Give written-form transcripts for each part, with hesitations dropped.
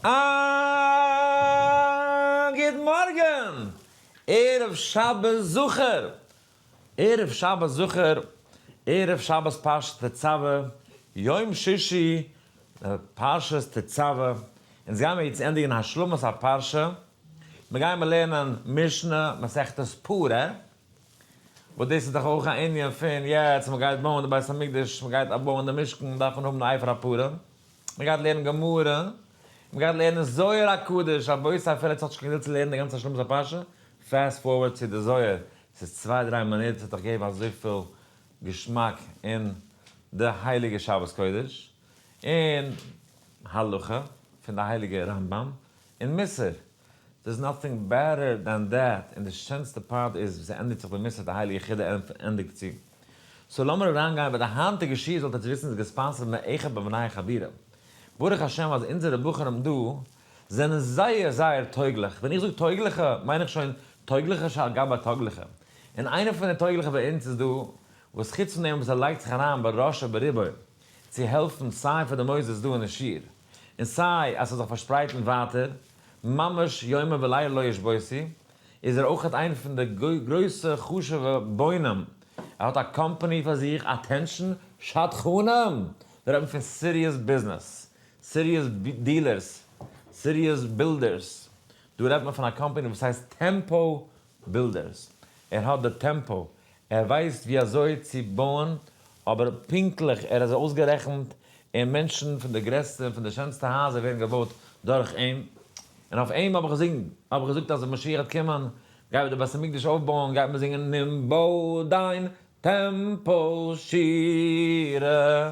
א גוט מארגן! ערב שבת זכור! ערב שבת זכור, ערב שבת פרשת תצוה, יום שישי פרשת תצוה, אונז גיימיר יעצט ענדיגן השלמת הפרשה, מיר גיימיר לערנען משנה מסכת פרה, וואס דאס איז דאך אויך א ענין פון יעצט מען גייט בויען די בית המקדש, מען גייט בויען די משכן, דארף מען האבן די אפר הפרה, מען גייט לערנען גמרא, מען גייט לערנען זוהר הקדוש, רבותי אפילו עטס האט נישט קיין געדולד צו לערנען די גאנצע השלמת הפרשה, fast forward צו די זוהר, ס'איז צוויי דריי מינוט, ס'וועט דיך געבן אזויפיל געשמאק אין די הייליגע שבת קודש, און הלכה פון די הייליגע רמב ם, און מוסר, There's nothing better than that, און די שענסטע part איז ווי ס'ענדיגט זיך די מוסר די הייליגע חידא ענדיגט צו. So לאמיר אריינגיין ביי די היינטיגע שיעור זאלט עטס וויסן איז געספאנסערט מאחד מבני החבורה. ברוך השם אז אונזערע בחורים דא זענען זייער זייער טויגליך, ווען איך זאג טויגליכע מיין איך שוין טויגליכע שעל גבי טויגליכע, און איינער פון די טויגליכע ביי אונז איז דא וואס חוץ פון דעם וואס ער לייגט זיך אריין בראש וברובו צו העלפן סיי פאר די מוסדות דא אין די שיעור און סיי אז ס'זאל זיך פארשפרייטן ווייטער ממש יומם ולילה לא ישבותו, איז ער אויכעט איינער פון די גרויסע חשוב'ע בונים, ער האט א קאמפאני פאר זיך, attention שדכנים! דא רעדט מען פון serious business, serious dealers, serious builders, דא רעדט מען פון א קאמפאני וואס הייסט Tempo Builders, ער האט די tempo, ער ווייסט ווי אזוי צו בויען, אבער פונקטליך, ער איז אויסגערעכנט, און מענטשן פון די גרעסטע און פון די שענסטע הייזער ווערן געבויט דורך אים, און אויף אים האב איך געזינגט, האב איך געזאגט אז ווען משיח וועט קומען, גייט מען די בית המקדש אויפבויען, גייט מען זינגען נמבא דיין טעמפל שירה,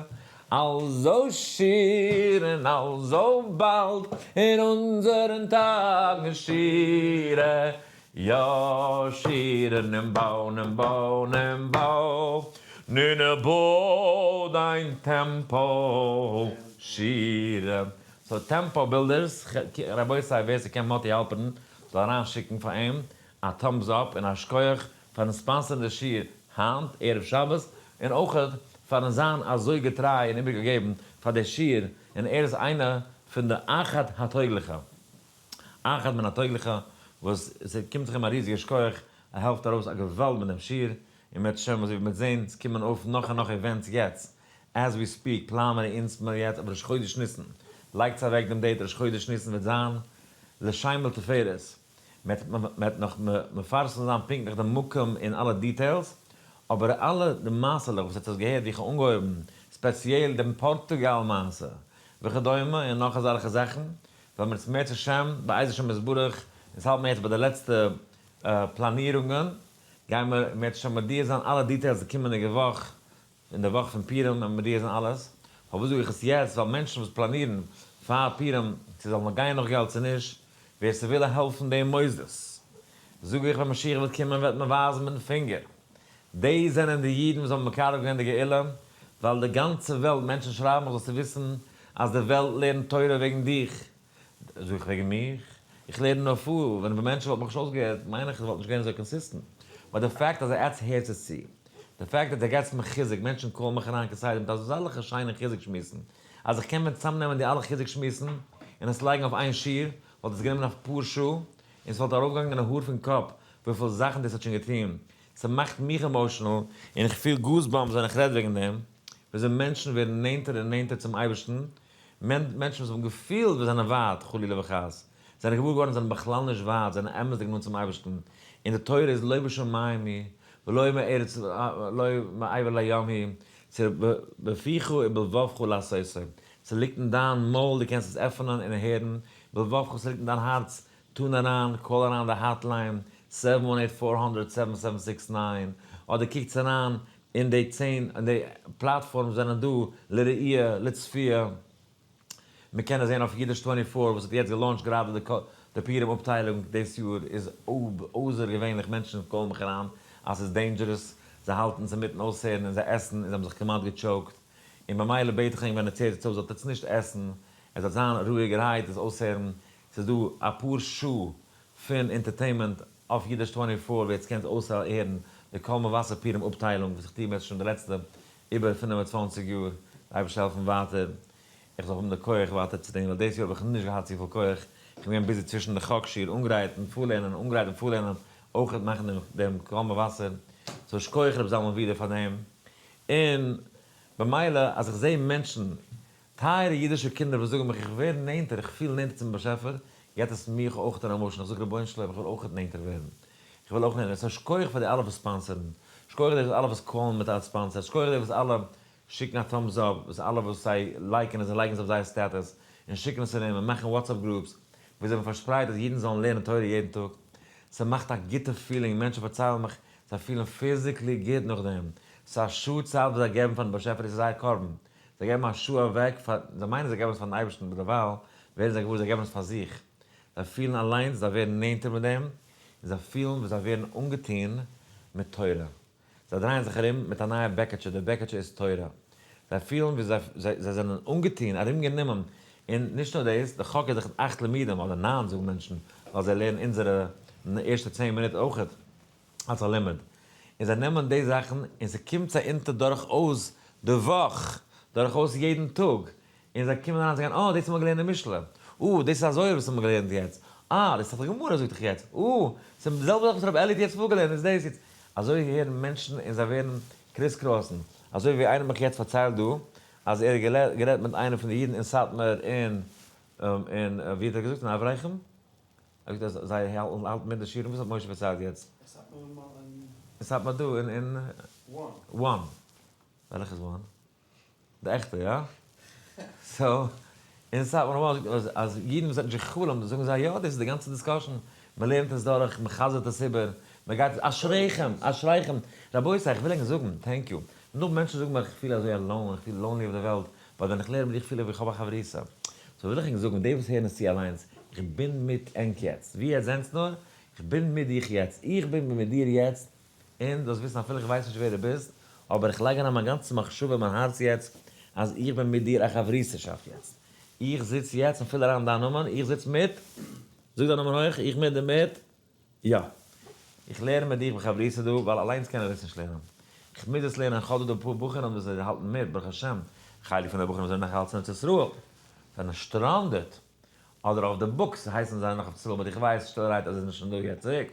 אלזא שירן אלזא באלד אין אונזערן טאגן שירה, יא שירן און בויען און בויען און בויען, נמבא דיין טעמפל שירה. So Tempo Builders, רבותי ווער ס'קען מאטי האלפערן זאל אריינשיקן פאר אים א thumbs up און א שכוח פארן ספאנסערן די שיעור היינט ערב שבת, און אויכעט פארן זיין אזוי געטריי און איבערגעגעבן פאר די שיעור, און ער איז איינע פון די אחד הטויגליכע, אחד מן הטויגליכע, וואס ס'קומט זיך אים א ריזיגע שכוח, ער העלפט ארויס א געוואלד מיט דעם שיעור, און מערצעשעם אזוי ווי מ'וועט זען ס'קומען אויף נאך און נאך events יעצט, as we speak, פלאן מיר אונז מיר יעצט אויף ראש חודש ניסן, לייגטס אוועק דעם date ראש חודש ניסן וועט זיין לשם ולתפארת, מ'וועט נאך מפרסם זיין פונקטליך די מקום און אלע details, אבער אלע די מעשה'לעך וואס עטס האט געהערט ווי איך האב אנגעהויבן, ספעציעל דעם פארטוגאל מעשה וכדומה און נאך אזעלכע זאכן, וועלן מיר אם ירצה השם בעזר השם יתברך, אונז האלט מיר יעצט ביי די לעצטע פלאנירונגען, גיימער אם ירצה השם מודיע זיין אלע details די קומענדיגע וואך, אין די וואך פון פורים ווען מודיע זיין אלעס, פארוואס זאג איך עס יעצט, ווייל מענטשן וואס פלאנירן פאר פורים צו זאל מען גיין נאך געלט צו נישט, ווער ס'וויל העלפן די מוסדות, זאג איך ווען משיח וועט קומען וועט מען ווייזן מיטן פינגער, די זענען די אידן וואס האבן מקרב געווען די גאולה, ווייל די גאנצע וועלט, מענטשן שרייבן מיך זאלסטו וויסן אז די וועלט לערנט תורה וועגן דיך, זאג איך וועגן מיך? איך לערן נאר פאר, ווען מענטשן וואלטן מיך נישט אויסגעהערט מיין איך עס וואלט נישט געווען אזוי consistent, but די פאקט אז עטץ הערטס עס צו, די פאקט אז ער געטס מיר חיזוק, מענטשן call ן מיך אריין כסדר מיט אזעלכע שיינע חיזוק שמועסן, אז איך קען ווען צאמנעמען די אלע חיזוק שמועסן און עס לייגן אויף איין שיעור, וואלט עס גענומען אפאר שעה, און ס'וואלט ארויפגעגאנגען א האר פון קאפ וויפיל זאכן דאס האט שוין געטון, ס'מאכט מיך emotional און איך פיל goosebumps ווען איך רעד וועגן דעם, וויאזוי מענטשן ווערן נענטער און נענטער צום אייבערשטן, מענטשן וואס האבן געפילט ווי זיי זענען ווייט, חלילה וחס, זענען געוואר געווארן זיי זענען בכלל נישט ווייט, זיי זענען אמת'דיג נאנט צום אייבערשטן, און די תורה איז לא בשמים היא ולא מארץ לא מעבר לים היא, ס'איז בפיך ובלבבך לעשותו, ס'ליגט אין דיין מויל, דו קענסט עס עפענען און הערן, בלבבך ס'ליגט אין דיין הארץ, tune אריין, call אריין די hotline, seven one eight 400 7769, אדער קוקטס אריין אין די צען אין די platforms זענען דא לראייה לצפייה, מען קען עס זען אויף אידיש twenty four וואס האט יעצט גע launch ט גראדע די די פורים אפטיילונג דאס יאר איז אויסערגעווענליך מענטשן call ן מיך אריין אז ס'איז dangerous זיי האלטן עס אינמיטן אויסהערן און זיי עסן און זיי האבן זיך כמעט גע choke ט און במילא בעט איך ענק ווען עטס הערט עס אויס זאלט עטס נישט עסן עס זאל זיין רואיגערהייט עס אויסהערן ס'איז דא אפאר שעה פון entertainment אויף אידיש twenty four ווי עטס קענטס אויסהערן די קול מבשר פורים אפטיילונג וואס איך טוה במשך שוין די לעצטע איבער 25 יאר, די אייבערשטער העלפן ווייטער. איך זאל האבן די כח ווייטער צו טון, ווייל דאס יאר האב איך נישט געהאט צופיל כח, איך בין געווען busy צווישן די חק שיעור, אנגרייטן, פארלערנען, אנגרייטן, פארלערנען, אויכעט מאכן דעם דעם קול מבשר, so שכוח ר' זלמן ווידער פאר דעם, און במילא אז איך זע מענטשן, טייערע אידישע קינדער וואס זאגן מיך איך ווער נענטער, איך פיל נענטער צום באשעפער, געבט עס מיך אויך אן emotion, איך זאג רבונו של עולם איך וויל אויכעט נענטער ווערן, איך וויל אויך נענטער, so שכוח פאר די אלע וואס sponsor ן, שכוח די אלע וואס call ן מיט א sponsor, שכוח די וואס אלע שיקן א thumbs up, וואס אלע וואס זיי like ן עס און לייגן עס אויף זייער status, און שיקן עס ארום, און מאכן WhatsApp groups, וואו זיי האבן פארשפרייט אז אידן זאלן לערנען תורה יעדן טאג. ס'מאכט א גוטע feeling, מענטשן פארציילן מיך, זיי פילן physically גוט נאכדעם. ס'איז א שעה צייט וואס זיי געבן פארן באשעפער, דאס איז זייער קרבן. זיי געבן א שעה אוועק פאר, זיי מיינען זיי געבן עס פארן אייבערשטן, אבער דערווייל ווערן זיי געוואר זיי געבן עס פאר זיך. זיי פילן אליינס זיי ווערן נענטער מיט דעם, און זיי פילן ווי זיי ווערן אנגעטון מיט תורה. זיי דרייען זיך ארום מיט א נייע בעקעטשע, די בעקעטשע איז תורה. זיי פילן ווי זיי זיי זענען אנגעטון, ארומגענומען, און נישט נאר דאס, די חק איז דאך אכט לימודים, אדער ניין זאגן מענטשן, ווייל זיי לערנען אונזערע ערשטע 10 מינוט אויכעט אלס א לימוד. און זיי נעמען די זאכן און ס'קומט זיי אונטער דורכאויס די וואך, דורכאויס יעדן טאג, און זיי קומען אריין זיי גייען, אה, דאס האט מען געלערנט אין משלי, אה, דאס איז א זוהר וואס האט מען געלערנט יעצט, אה, דאס איז דאך די גמרא זאגט דאך יעצט, אה, ס'איז די זעלבע זאך וואס רבי אלי האט יעצט פארגעלערנט איז דאס יעצט. אזוי הערן מענטשן און זיי ווערן criss-cross ן. אזוי ווי איינער האט מיך יעצט פארציילט דא, אז ער האט גערעדט מיט איינעם פון די אידן אין סאטמאר אין, אין, ווי האט ער געזאגט, אין אברכים? ער האט געזאגט אז זיי האלטן מיט די שיעורים, וואס האט משה פארציילט יעצט? אין סאטמאר אין. אין סאטמאר דא אין אין. One. One. וועלכע איז One? די עכטע, יא? So, אין סאטמאר One זאגט מען אז אז אידן וואס האט נישט גע'חלומ'ט זאגן זיי יא דאס איז די גאנצע discussion, מען לערנט עס דורך, מען חזר'ט עס איבער, מען גייט, אשריכם! אשריכם! רבותי איך וויל ענק זאגן, thank you. נאר מענטשן זאגן מיר איך פיל אזוי alone, איך פיל lonely אויף די וועלט, but ווען איך לערן מיט דיך פיל איך ווי איך האב א חברותא. So וויל איך ענק זאגן, די וואס הערן עס צו אליינס, איך בין מיט ענק יעצט. ווי עטס זענטס נאר, איך בין מיט דיך יעצט. איך בין מיט דיר יעצט, און זאלסט וויסן אפילו איך ווייס נישט ווער דו ביסט, אבער איך לייג אריין מיין גאנצע מחשבה אין מיין הארץ יעצט, אז איך בין מיט דיר א חברותא'שאפט יעצט. איך זיץ יעצט און פיל אריין דיין נאמען, איך זיץ מיט, זאג דיין נאמען הויך, איך מיט דיר מיט, יא. איך לערן מיט דיך בחברותא דא, ווייל אליינס קען איך דאס נישט לערנען. איך מוז עס לערנען, איך האב דא די פאר בחורים וואס זיי האלטן מיט, ברוך השם, חלק פון די בחורים זענען נאך אלץ אין ארץ ישראל, זענען stranded, אדער אויף די books הייסן זיי נאך אויף צל, but איך ווייס שטילערהייט אז זיי זענען שוין דא יעצט צוריק.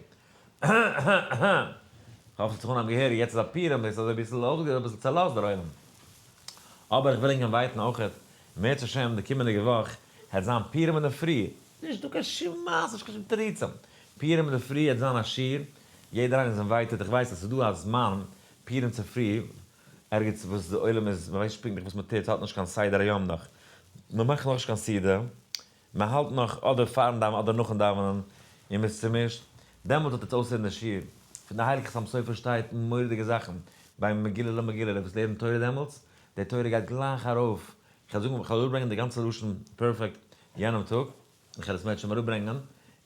כ'האף ס'האט זיך אנגעהויבן געהעריג, יעצט איז א פורים, דאס איז אזוי אביסל אויסגעזען אביסל צעלאזט דער עולם. אבער איך וויל ענק invite ן אויכעט, אם ירצה השם די קומענדיגע וואך העט זיין פורים אינדערפרי, נישט דא קיין שום מעשה, נישט קיין שום תירוצים, פורים אינדערפרי העט זיין א שיעור, יעדער איינער איז invited, איך ווייס אז ס'איז דא א זמן פורים צופרי ערגעץ וואס די עולם איז, מ'ווייסט נישט פונקטליך וואס מ'טוט, ס'האט נישט קיין סדר היום נאך, מ'מאכט נאכנישט קיין סעודה, מ'האלט נאך אדער פארן דאווענען אדער נאכן דאווענען און מ'איז צומישט, דעמאלט האט עטס אויסהערן די שיעור. פון די הייליגע חתם סופר שטייט מורא'דיגע זאכן, ביי מגילה למגילה, דער וואס לערנט תורה דעמאלטס, די תורה גייט גלייך ארויף, איך וועל זאגן, איך וועל אראפברענגען די גאנצע לשון פערפעקט יענעם טאג, איך וועל עס מערטשעם אראפברענגען,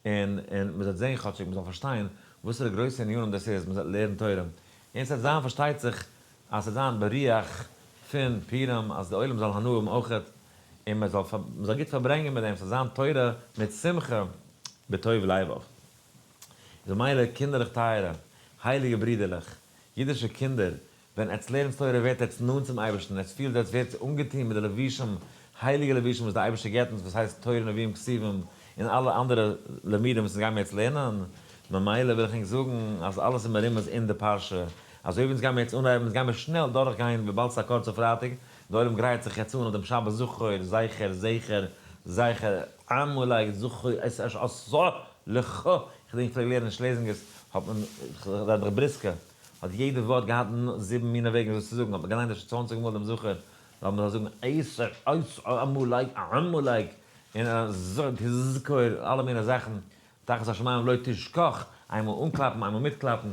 און און מ'זאל זען כאטשיג, מ'זאל פארשטיין וואסערע גרויסע ענינים דאס איז, מ'זאל לערנען תורה. און ס'וועט זיין פארשטייט זיך אז ס'וועט זיין ברוח פון פורים, אז די עולם זאל הנאה האבן אויכעט, און מען זאל מען זאל גוט פארברענגען מיט דעם, ס'זאל זיין תורה מיט שמחה בטוב לבב. איז ממילא קינדערלעך טייערע, הייליגע ברידערלעך, אידישע קינדער, ווען עטס לערנטס תורה ווערט עטס נאנט צום אייבערשטן, עטס פילט עטס ווערטס אנגעטון מיט די לבושים, הייליגע לבושים וואס די אייבערשטער געבט אונז וואס הייסט תורה נביאים כתובים און אלע אנדערע לימודים וואס אונז גיימיר יעצט לערנען, ממילא וויל איך ענק זאגן אז אלעס איז מרומז אין די פרשה, אזוי ווי אונז גיימיר יעצט אנהייבן, אונז גיימיר שנעל דורך גיין וויבאלד ס'איז א קורצע פרייטאג, די עולם גרייט זיך יעצט אן אויף דעם שבת זכור, זכר, זכר, זכר, עמלק, זכור את אשר עשה לך, איך געדענק איך פלעג לערנען אין שלעזינגערס האט מען, ר' בריסקער האט יעדע ווארט געהאט זיבן מינע וועגן וויאזוי צו זאגן, האט מען געליינט אפשר 20 מאל דעם זכור, זאל מען זאגן עשר, עשר, עמלק, עמלק, און תזכור, אלע מינע זאכן, תחת השמים לא תשכח, איינמאל אנקלאפן איינמאל מיטקלאפן,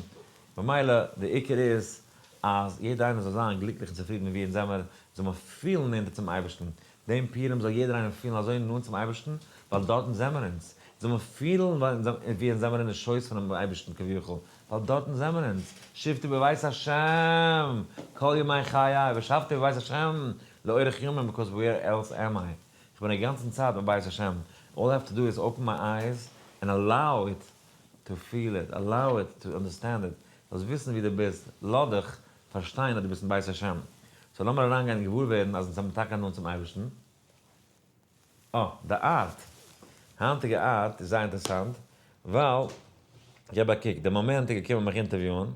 במילא די עיקר איז אז יעדער איינער זאל זיין גליקליך און צופרידן ווי אונז זעמער, זאל מען פילן נענטער צום אייבערשטן, דעם פורים זאל יעדער איינער פילן אזוי נאנט צום אייבערשטן, ווייל דארטן זעמער אונז, זאל מען פילן ווי אונז זעמער אין די שויס פונעם אייבערשטן כביכול, ווייל דארטן זעמער אונז, שבתי בבית השם כל ימי חיי, ושבתי בבית השם לאורך ימים, because where else am I? איך בין א גאנצן צייט בבית השם, all I have to do is open my eyes and allow it to feel it, allow it to understand it, זאלסט וויסן ווי דו ביסט, לאז דיך פארשטיין אז דו ביסט אין בית השם. So לאמיר אריינגיין און געוואר ווערן אז אונז זעמיר טאקע נאנט צום אייבערשטן. אה, די art. היינטיגע art איז זייער אינטערעסאנט, ווייל, געב א קוק, די מאמענט איז געקומען מיך אינטערוויוען,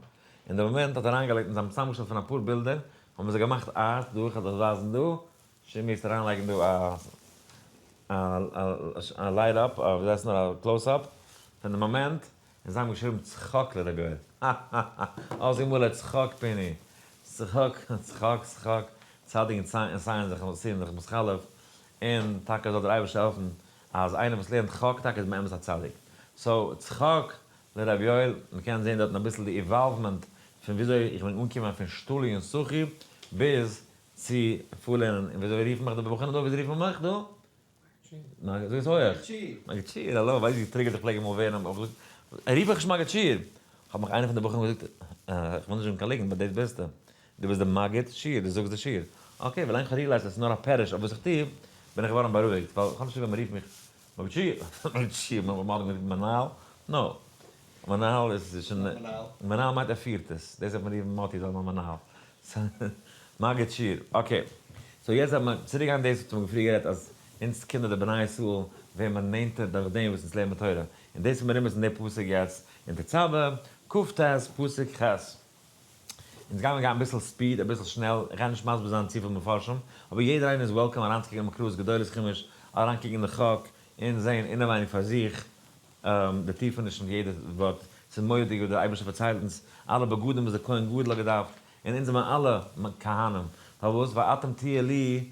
און די מאמענט האט אריינגעלייגט און זיי האבן צוזאמגעשטעלט פון אפאר בילדער, האבן זיי געמאכט art, דא, איך וועל דיך ווייזן דא, שימי וועסט אריינלייגן דא א א light up, א ווי הייסט נאר א close up, פון די מאמענט, און זיי האבן געשריבן צחוק לרבי יואל, האהאהא, אז ימלא צחוק פיני, צחוק, צחוק, צחוק, צדיק און סיין זיך סיין זיך מתחלף, און טאקע זאל דער אייבערשטער העלפן אז איינער וואס לערנט חק טאקע איז באמת א צדיק. so צחוק לרבי יואל, מען קען זען דארטן אביסל די evolvement פון וויאזוי איך בין אנגעקומען פון שטולי און סוחי ביז צו פארלערנען, און וויאזוי רופן מיך די בחורים דא, וויאזוי רופן מיך דא? זאג עס הויעך. מגיד שיעור, האלא, ווייסט ווי triggered איך פלעג אמאל ווערן, האב איך געזאגט, רוף מיך נישט מגיד שיעור! האט מיך איינער פון די בחורים געזאגט, איך וויל נישט זאגן קיין ליגנט, but דאס ביסטו, דו ביסט די מגיד שיעור, דו זאגסט די שיעור. okay, ווילאנג איך האב realized אז עס איז נאר א פירוש אויף וואס איך טו, בין איך געווארן בארואיגט, ווייל איך האב נישט ליב ווען מען רופט מיך מגיד שיעור, מגיד שיעור, מען האט מיך גערופן מנהל, no, מנהל איז שוין, מנהל מיינט ער פירט עס, דאס דארף מען רופן מאטי זאל זיין מנהל. מגיד שיעור, okay. so יעצט דארף מען צוריק גיין דאס וואס מ'האט פריער גערעדט אז אונז קינדער די בני ישראל ווערן מיר נענטער דורך דעם וואס אונז לערנען תורה, און דאס איז מרומז אין די פסוק יעצט אין תצוה, כ"ט, פסוק ח'. אונז גיימיר גיין אביסל speed, אביסל שנעל, איך גיי נישט מסביר זיין צופיל מפרשים, אבער יעדער איינער איז welcome אריינצוקוקן אין מקראות גדולות חומש, אריינקוקן אין די חק, און זען אינעווייניג פאר זיך די טיפעניש פון יעדע ווארט, ס'איז מורא'דיג ווי דער אייבערשטער פארציילט אונז אלע בגדים וואס דער כהן גדול האט געדארפט, און אונז זעמער אלע כהנים, פארוואס? ואתם תהיו לי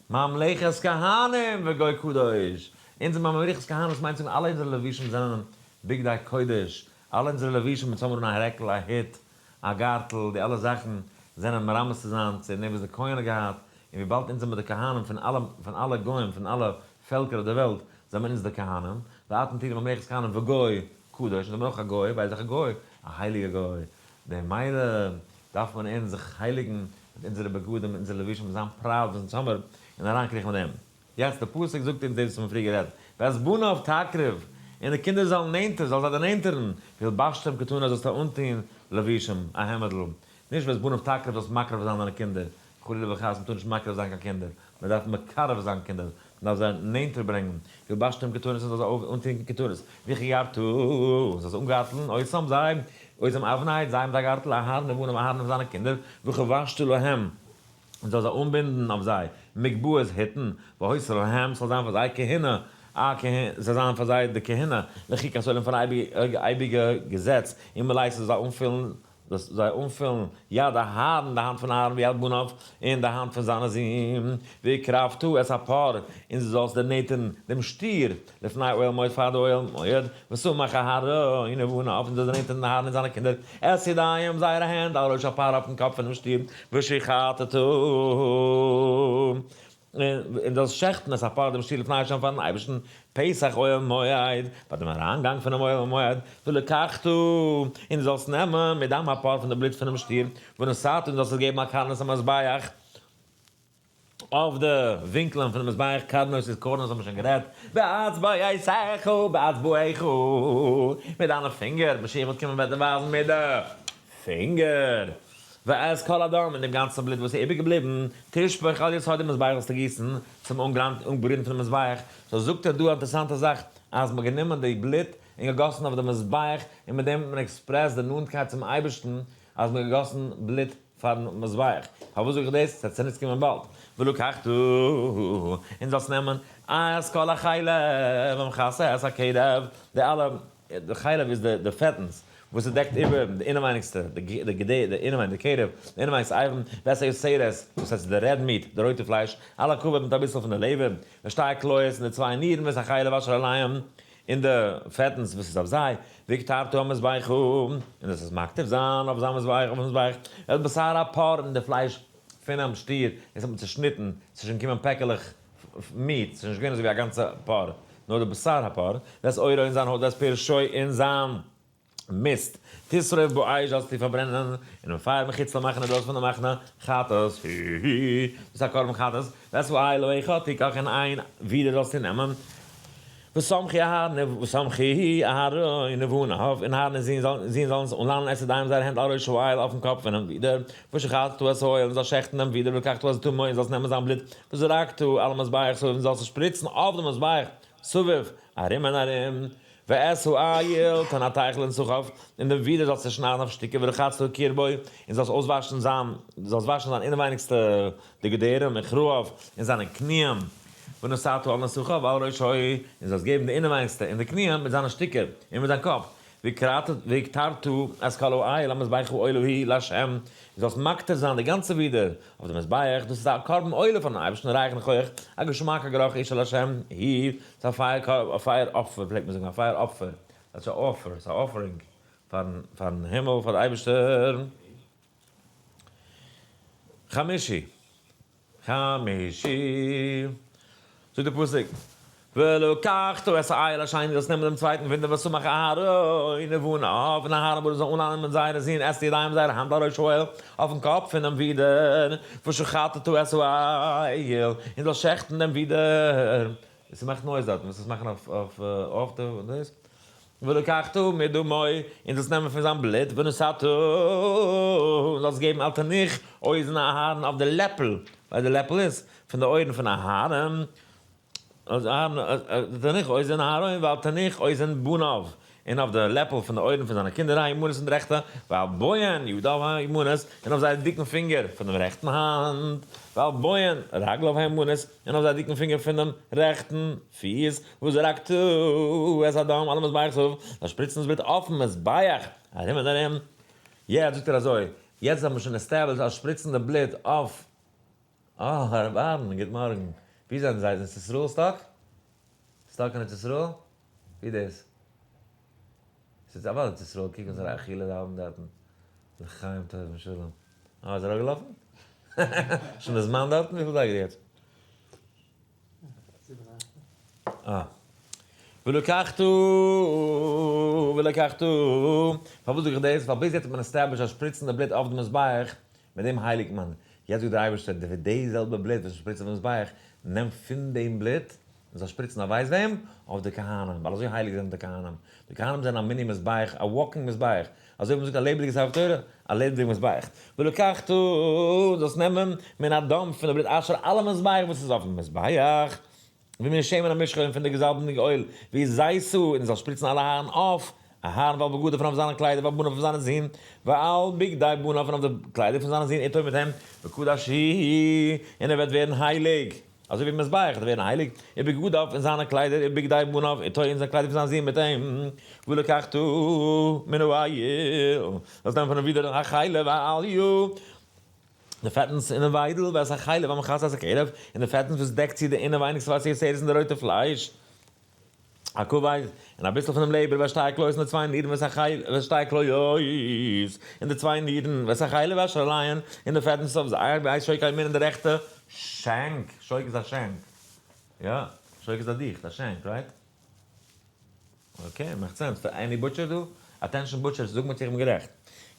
ממלכת כהנים וגוי קדוש, אונז זעמער ממלכת כהנים וואס מיינט זאגן אלע אונזערע לבושים זענען בגדי קודש, אלע אונזערע לבושים אונז האבן אן א רעקל, א הוט, א גארטל, די אלע זאכן זענען מרמז צו זיין צו דעם וואס די כהן האט געהאט, און וויבאלד אונז זעמער די כהנים פון אלע פון אלע גוים פון אלע פעלקער אויף דער וועלט, זעמער אונז די כהנים, ואתם תהיו לי ממלכת כהנים וגוי קדוש, אונז זעמער אויך א גוי, ווייל איז דאך א גוי, א הייליגע גוי, ממילא דארף מען אונז זיך הייליגן מיט אונזערע בגדים, מיט אונזערע לבושים, זיין proud וואס אונז האמיר, און אריינקריכן מיט דעם. יעצט די פסוק זאגט אונז דאס וואס מיר פריער גערעדט, ואת בניו תקרב, און די קינדער זאלן נענטער, זאל זיי דערנענטערן, והלבשתם כתנות זאלסטו אנטוהן לבושים, א העמעדל, נישט ואת בניו תקרב זאלסט מקרב זיין דיינע קינדער, חלילה וחס מען טאר נישט מקרב זיין קיין קינדער, מען דארף מקרב זיין קינדער, מען דארף זיי נענטער ברענגען, והלבשתם כתנות זאלסט זיי אנטוהן כתנות, וחגרת זאלסט אנגארטלן, אותם זיי, אותם אבני, זיי מיט א גארטל, אהרן ובניו אהרן און זיינע קינדער, וחבשת להם. און זאל זיי אנבינדן אויף זיי מגבעות היטן, והיתה להם, ס'זאל זיין פאר זיי כהונה, א כהונה, ס'זאל זיין פאר זיי די כהונה, לחוקת עולם פאר אן אייביגע געזעץ, ומלאת זאל זיי אנפילן, זאל זיי אנפילן, יד אהרן, די האנט פון אהרן, ויד בניו, און די האנט פון זיינע זין, והקרבת את הפר, און דו זאלסט דערנענטערן דעם שטיר, לפני אוהל מועד פאר די אוהל מועד, וסמך אהרן ובניו, און זאל דערנענטערן אהרן און זיינע קינדער, את ידיהם, זייערע הענט, על ראש הפר אויפן קאפ פונעם שטיר, ושחטת, און זאלסט שעכטן את הפר דעם שטיר לפני ה' פארן אייבערשטן, פתח אוהל מועד, ביי דעם אריינגאנג פונעם אוהל מועד, ולקחת, און דו זאלסט נעמען, מדם הפר פון די בלוט פונעם שטיר, ונתת, און זאלסט עס געבן על קרנות המזבח, אויף די ווינקלען פונעם מזבח, קרנות איז קארנערס האבן מיר שוין גערעדט, באצבעותיך, באצבעך, מיט דיינע פינגער, משיח וועט קומען וועט ער ווייזן מיט די פינגער, ואת כל הדם, און דעם גאנצן בלוט וואס איז איבערגעבליבן, תשפך על יסוד המזבח זאלסטו גיסן צום אנגעברענט פונעם מזבח, so זאגט ער דא א אינטערעסאנטע זאך, אז מ'האט גענומען די בלוט און געגאסן אויף די מזבח, און מיט דעם האט מען expressed די נאנטקייט צום אייבערשטן, אז מ'האט געגאסן בלוט פארן מזבח. פארוואס זאג איך דאס? ס'וועט צוניץ קומען באלד. ולקחת, און זאלסט נעמען, את כל החלב המכסה את הקרב, די אלע, די חלב איז די פעטנס וואס ס'דעקט איבער די אינעווייניגסטע, די גדי, די אינעווייניג, די קרב, די אינעווייניגסטע אברים, ואת היותרת, דאס הייסט די red meat, די רויטע פלייש, על הכבד מיט אביסל פון די לעבער, ושתי הכליות און די צוויי נירן ואת החלב אשר עליהם, און די פעטנס וואס איז אויף זיי, והקטרת המזבחה, און דאס איז מקטיר זיין אויף זיין מזבח, אויפן מזבח, ואת בשר הפר, און די פלייש פונעם שטיר, דאס האט מען צעשניטן, ס'איז שוין געקומען פעקעלעך meat, ס'איז נישט געווען אזוי ווי א גאנצע פר, נאר די בשר הפר, ואת עורו און זיין הויט, ואת פרשו און זיין מיסט, תשרוף באש זאלסטו פארברענען אינעם פייער מחוץ למחנה דאס פון די מחנה, חטאת הוא, דאס איז א קרבן חטאת, ואת האיל האחד תקח און איין ווידער זאלסטו נעמען. וסמכו אהרן וסמכו אהרן ובניו, און אהרן און זין זאלן עס אנלאנען את ידיהם זייערע הענט על ראש האיל אויפן קאפ פונעם ווידער, ושחטת את האיל און זאלסט שעכטן דעם ווידער ולקחת את דמו און זאלסט נעמען זיין בלוט וזרקת על המזבח סביב און זאלסט עס שפריצן אויף דעם מזבח סביב ארום און ארום, ואת האיל תנתח לנתחיו, און דעם ווידער זאלסטו שניידן אויף שטיקער ורחצת קרבו און זאלסט אויסוואשן זיין זאלסט וואשן זיין אינעווייניגסטע די געדערים וכרעיו און זיינע קניען, ונתתה על נתחיו ועל ראשו, און זאלסט געבן די אינעווייניגסטע און די קניען מיט זיינע שטיקער און מיט זיין קאפ, והקטרת את כל האיל על המזבח עולה הוא לה', און זאלסט מקטיר זיין די גאנצע ווידער אויף די מזבח, דאס איז א קרבן עולה פארן אייבערשטן ריח ניחוח, א געשמאקע גערוך אשה לה' היא, ס'איז א פייער אפפער פלעגט מען זאגן, א פייער אפפער, דאס איז א offer, ס'איז א offering פארן הימל, פאר די אייבערשטער. חמישי, חמישי, זאגט דער פסוק, ולקחת את האיל השני, זאלסט נעמען דעם צווייטן ווידער וסמך אהרן ובניו, און אהרן ובניו זאלן אנלאנען מיט זייערע זין את ידיהם זייערע האנט על ראש האיל, אויפן קאפ פונעם ווידער, ושחטת את האיל, און זאלסט שעכטן דעם ווידער. ס'מאכט noise דארטן, וואס עס מאכן אויף דאס? ולקחת מדמו, און זאלסט נעמען פון זיין בלוט, ונתתה, און זאלסט געבן על תנוך אוזן אהרן אויף די לעפל, ווייל די לעפל איז פון די אויערן פון אהרן, תנוך אוזן אהרן ועל תנוך אוזן בניו, און אויף די לעפל פון די אויערן פון זיינע קינדער הימנית און די רעכטע, ועל בוהן ידיו הימנית, און אויף זייער דיקן פינגער פון דעם רעכטן האנט, ועל בוהן רגליו הימנית, און אויף זייער דיקן פינגער פונעם רעכטן פיס, וזרקת את הדם על המזבח סביב, זיי שפריצן דאס בלוט אויפן מזבח ארום און ארום. יעצט זאגט ער אזוי, יעצט האט מען שוין established אז שפריצן די בלוט אויף, אה, הרב אהרן, גוט מארגן, ווי זענען זיי? איז ארץ ישראל stuck? Stuck אין ארץ ישראל? ווי דאס? ס'איז אוודאי ארץ ישראל, קוק וואס פאר א אכילה זיי האבן דארטן, לחיים טובים שלום. אה, איז ער אראפגעלאפן? שוין די זמן דארטן? וויפיל זייגער יעצט? אה. ולקחת ולקחת, פארוואס זאג איך דאס? ווייל ביז יעצט האט מען established אז שפריצן די בלוט אויף די מזבח, מיט דעם הייליגט מען. יעצט זאגט דער אייבערשטער, די זעלבע בלוט וואס מ'שפריצט אויף די מזבח, נעם פון דעם בלוט, מען זאל שפריצן אויף ווייסט וועם? אויף די כהנים, ווייל אזוי הייליג זענען די כהנים. די כהנים זענען א מיני מזבח, א walking מזבח. אזוי ווי מען זאגט א לעבעדיגע ספר תורה, א לעבעדיגע מזבח. ולקחת, זאלסט נעמען, מן הדם, פון די בלוט אשר על המזבח וואס איז אויפן מזבח, ומן שמן המשחה און פון די געזאלבנדיגע אויל, והזית, און זאלסט שפריצן על אהרן אויף אהרן ועל בגדיו און אויף זיינע קליידער ועל בניו אויף זיינע זין, ועל בגדי בניו און אויף די קליידער פון זיינע זין, איתו מיט אים, וקדש הוא, און ער וועט ווערן הייליג. אזוי ווי מזבח וועט ווערן הייליג, ובגדיו און זיינע קליידער, ובגדי בניו איתו און זיין קליידער פון זיין זון מיט אים, ולקחת מן האיל, זאלסט נעמען פונעם ווידער החלב והאליה, די פעטנס אינעם וויידל, ואת החלב המכסה את הקרב, און די פעטנס וואס דעקט צו די אינעווייניגסטע ואת היותרת און די רויטע פלייש. הכבד, און אביסל פונעם לעבער, ואת שתי הכליות און די צוויי נירן, ואת שתי הכליות און די צוויי נירן, ואת החלב אשר עליהן, און די פעטנס אויף זיי, ואת שוק הימין און די רעכטע שענק, שוק איז א שענק, יא, שוק איז א דיכט, א שענק, right? Okay, מאכט sense, פאר any butcher דא? Attention butchers, זאג מיר צו איך בין גערעכט.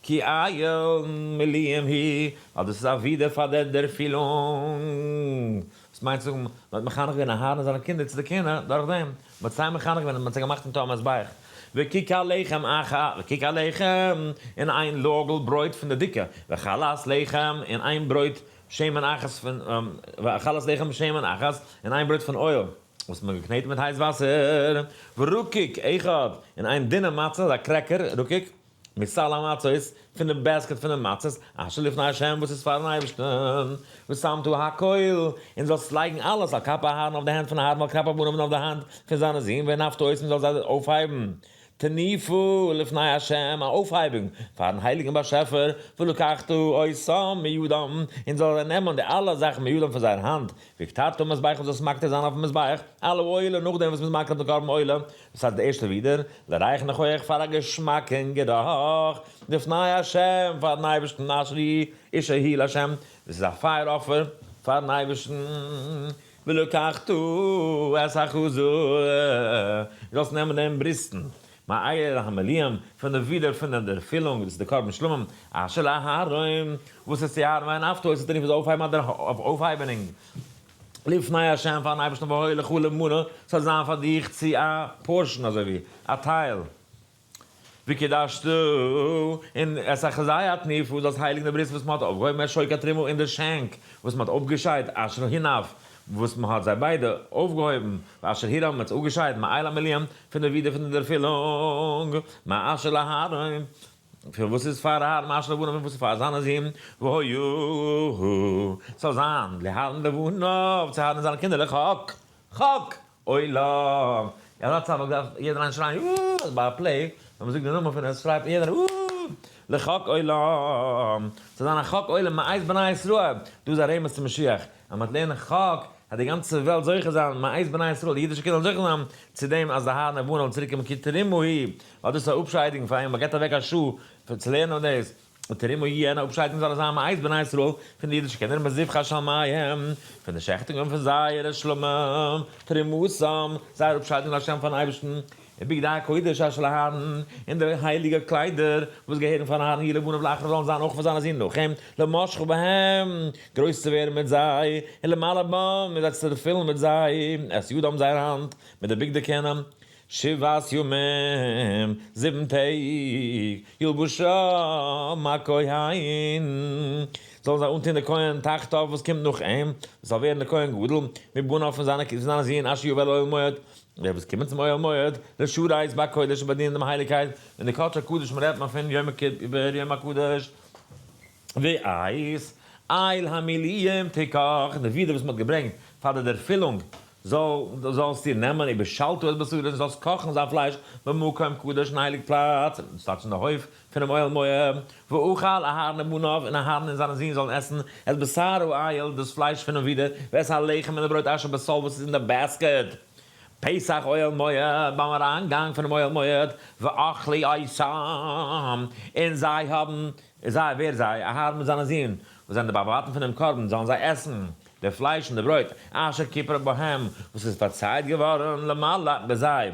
כי איל מילואים הוא, ווייל דאס איז א ווידער פאר דער דערפילונג. וואס מיינט צו זאגן, מען האט מחנך געווען אהרן און זיינע קינדער צו די כהונה דורך דעם, מען האט זיי מחנך געווען און מען האט זיי געמאכט אונטער א מזבח. וככר לחם אחת, וככר לחם, און איין לאגל ברויט פון די דיקע, וחלת לחם, און איין ברויט שמן אחת פון, וחלת לחם שמן אחת, און איין ברויט פון אויל. וואס מען האט געקנעטן מיט הייס וואסער, ורקיק אחד, און איין דינע מצה, א cracker, רקיק, מסל המצות, פון די basket פון די מצות, אשר לפני ה' וואס איז פארן אייבערשטן, ושמת הכל, און זאלסט לייגן אלעס על כף אהרן אויף די הענט פון אהרן ועל כף בניו און אויף די האנט פון זיינע זין, והנפת אותם און זאלסט זיי אויפהייבן. תנופה לפני ה', א אויפהייבונג פארן הייליגן באשעפער, ולקחת אותם מידם, און זאל ער נעמען די אלע זאכן מידם פון זייער האנט, והקטרת המזבח און זאלסט מקטיר זיין אויפן מזבח על העולה נאכדעם וואס מ'איז מקריב די קרבן עולה, דאס הייסט די ערשטע ווידער, לריח ניחוח פאר א געשמאקן גערוך, לפני ה' פארן אייבערשטן אשר הוא אשה הוא לה', דאס איז א פייער אפפער פארן אייבערשטן. ולקחת את החזה, זאלסט נעמען דעם בריסטן, מאיל המילואים, פון די ווידער פון דער דערפילונג, דאס איז די קרבן שלמים, אשר לאהרן, וואס איז צו אהרן והנפת אותו, איז אויפהייבן אדער אויף אויפהייבענונג. לפני ה' פארן אייבערשטן והיה לך למנה, ס'זאל זיין פאר דיך צו א portion אזוי ווי א טייל. וקדשת, און את החזה התנופה, זאלסט הייליגן די ברית וואס מען האט אויפגעהויבן את שוק התרומה און די שענק וואס מען האט אפגעשיידט אשר הונף וואס מען האט זיי ביידע אויפגעהויבן, ואשר הורם מען האט אפגעשיידט מאיל המילואים פון די ווידער פון די דערפילונג, מאשר לאהרן פון וואס איז פאר אהרן מאשר לבניו פון וואס איז פאר זיינע זין, והיה ס'זאל זיין לאהרן ולבניו צו אהרן און זיינע קינדער לחק חק עולם. אזא צייט וואלט געדארפט יעדער איינער שרייען אאאא ביי א play, ווען מ'זאגט די נאמען פון עס שרייט יעדער אאאא לחק עולם. ס'זאל זיין א חק עולם מאת בני ישראל. דא איז א רמז צו משיח. אז מ'וועט לערנען חק, וועט די גאנצע וועלט זוכה זיין, מאת בני ישראל, די אידישע קינדער וועלן זוכה זיין צו דעם אז די אהרן ובניו וועלן צוריק קומען כי תרומה היא, ווייל דאס איז א אפשיידונג פאר אים, מ'געבט אוועק א שעה צו לערנען דאס. ותרומה היא יענע אפשיידונג זאל עס זיין מאת בני ישראל פון די אידישע קינדער מזבחי שלמיהם, פון די שעכטונגען פון זייערע שלמים, תרומתם, זייער אפשיידונג להשם פארן אייבערשטן, ובגדי הקודש אשר לאהרן, און די הייליגע קליידער וואס געהערן פאר אהרן יהיו לבניו לאחריו זאלן זיין אויך פאר זיינע זין נאך אים, למשחה בהם, גרויס צו ווערן מיט זיי, ולמלא בם, און זיי צו דערפילן מיט זיי, את ידם זייער האנט, מיט די בגדי כהונה. שבעת ימים, זיבן טעג, ילבשם הכהן, זאלן זיי אנטון די כהן תחתיו וואס קומט נאך אים, וואס זאל ווערן די כהן גדול, מבניו פון זיינע זין אשר יבא אל אוהל מועד, דער וואס קומט צום אוהל מועד, לשרת בקודש און באדינען דעם הייליגקייט, אין די קדשי קדשים רעדט מען פון יום כיפור יום הקדוש. ואת איל המילואים תקח, און די ווידער וואס מען האט געברענגט פאר די דערפילונג זאלסטו נעמען, ובשלת את בשרו, און זאלסט קאכן זיין פלייש במקום קדוש אין הייליג פלאץ, דאס טייטש אין די הויף פונעם אוהל מועד, ואכל אהרן ובניו, און אהרן און זיינע זין זאלן עסן, את בשר האיל, דאס פלייש פונעם ווידער, ואת הלחם און די ברויט אשר בסל וואס איז אין די basket. פתח אוהל מועד, ביים אריינגאנג פונעם אוהל מועד, ואכלו אותם, און זיי האבן, זיי, ווער זיי? אהרן מיט זיינע זין, וואס זענען די בעלי בתים פונעם קרבן, זאלן זיי עסן די פלייש און די ברויט, אשר כיפר בהם, וואס איז פארצייט געווארן למלא בזיי,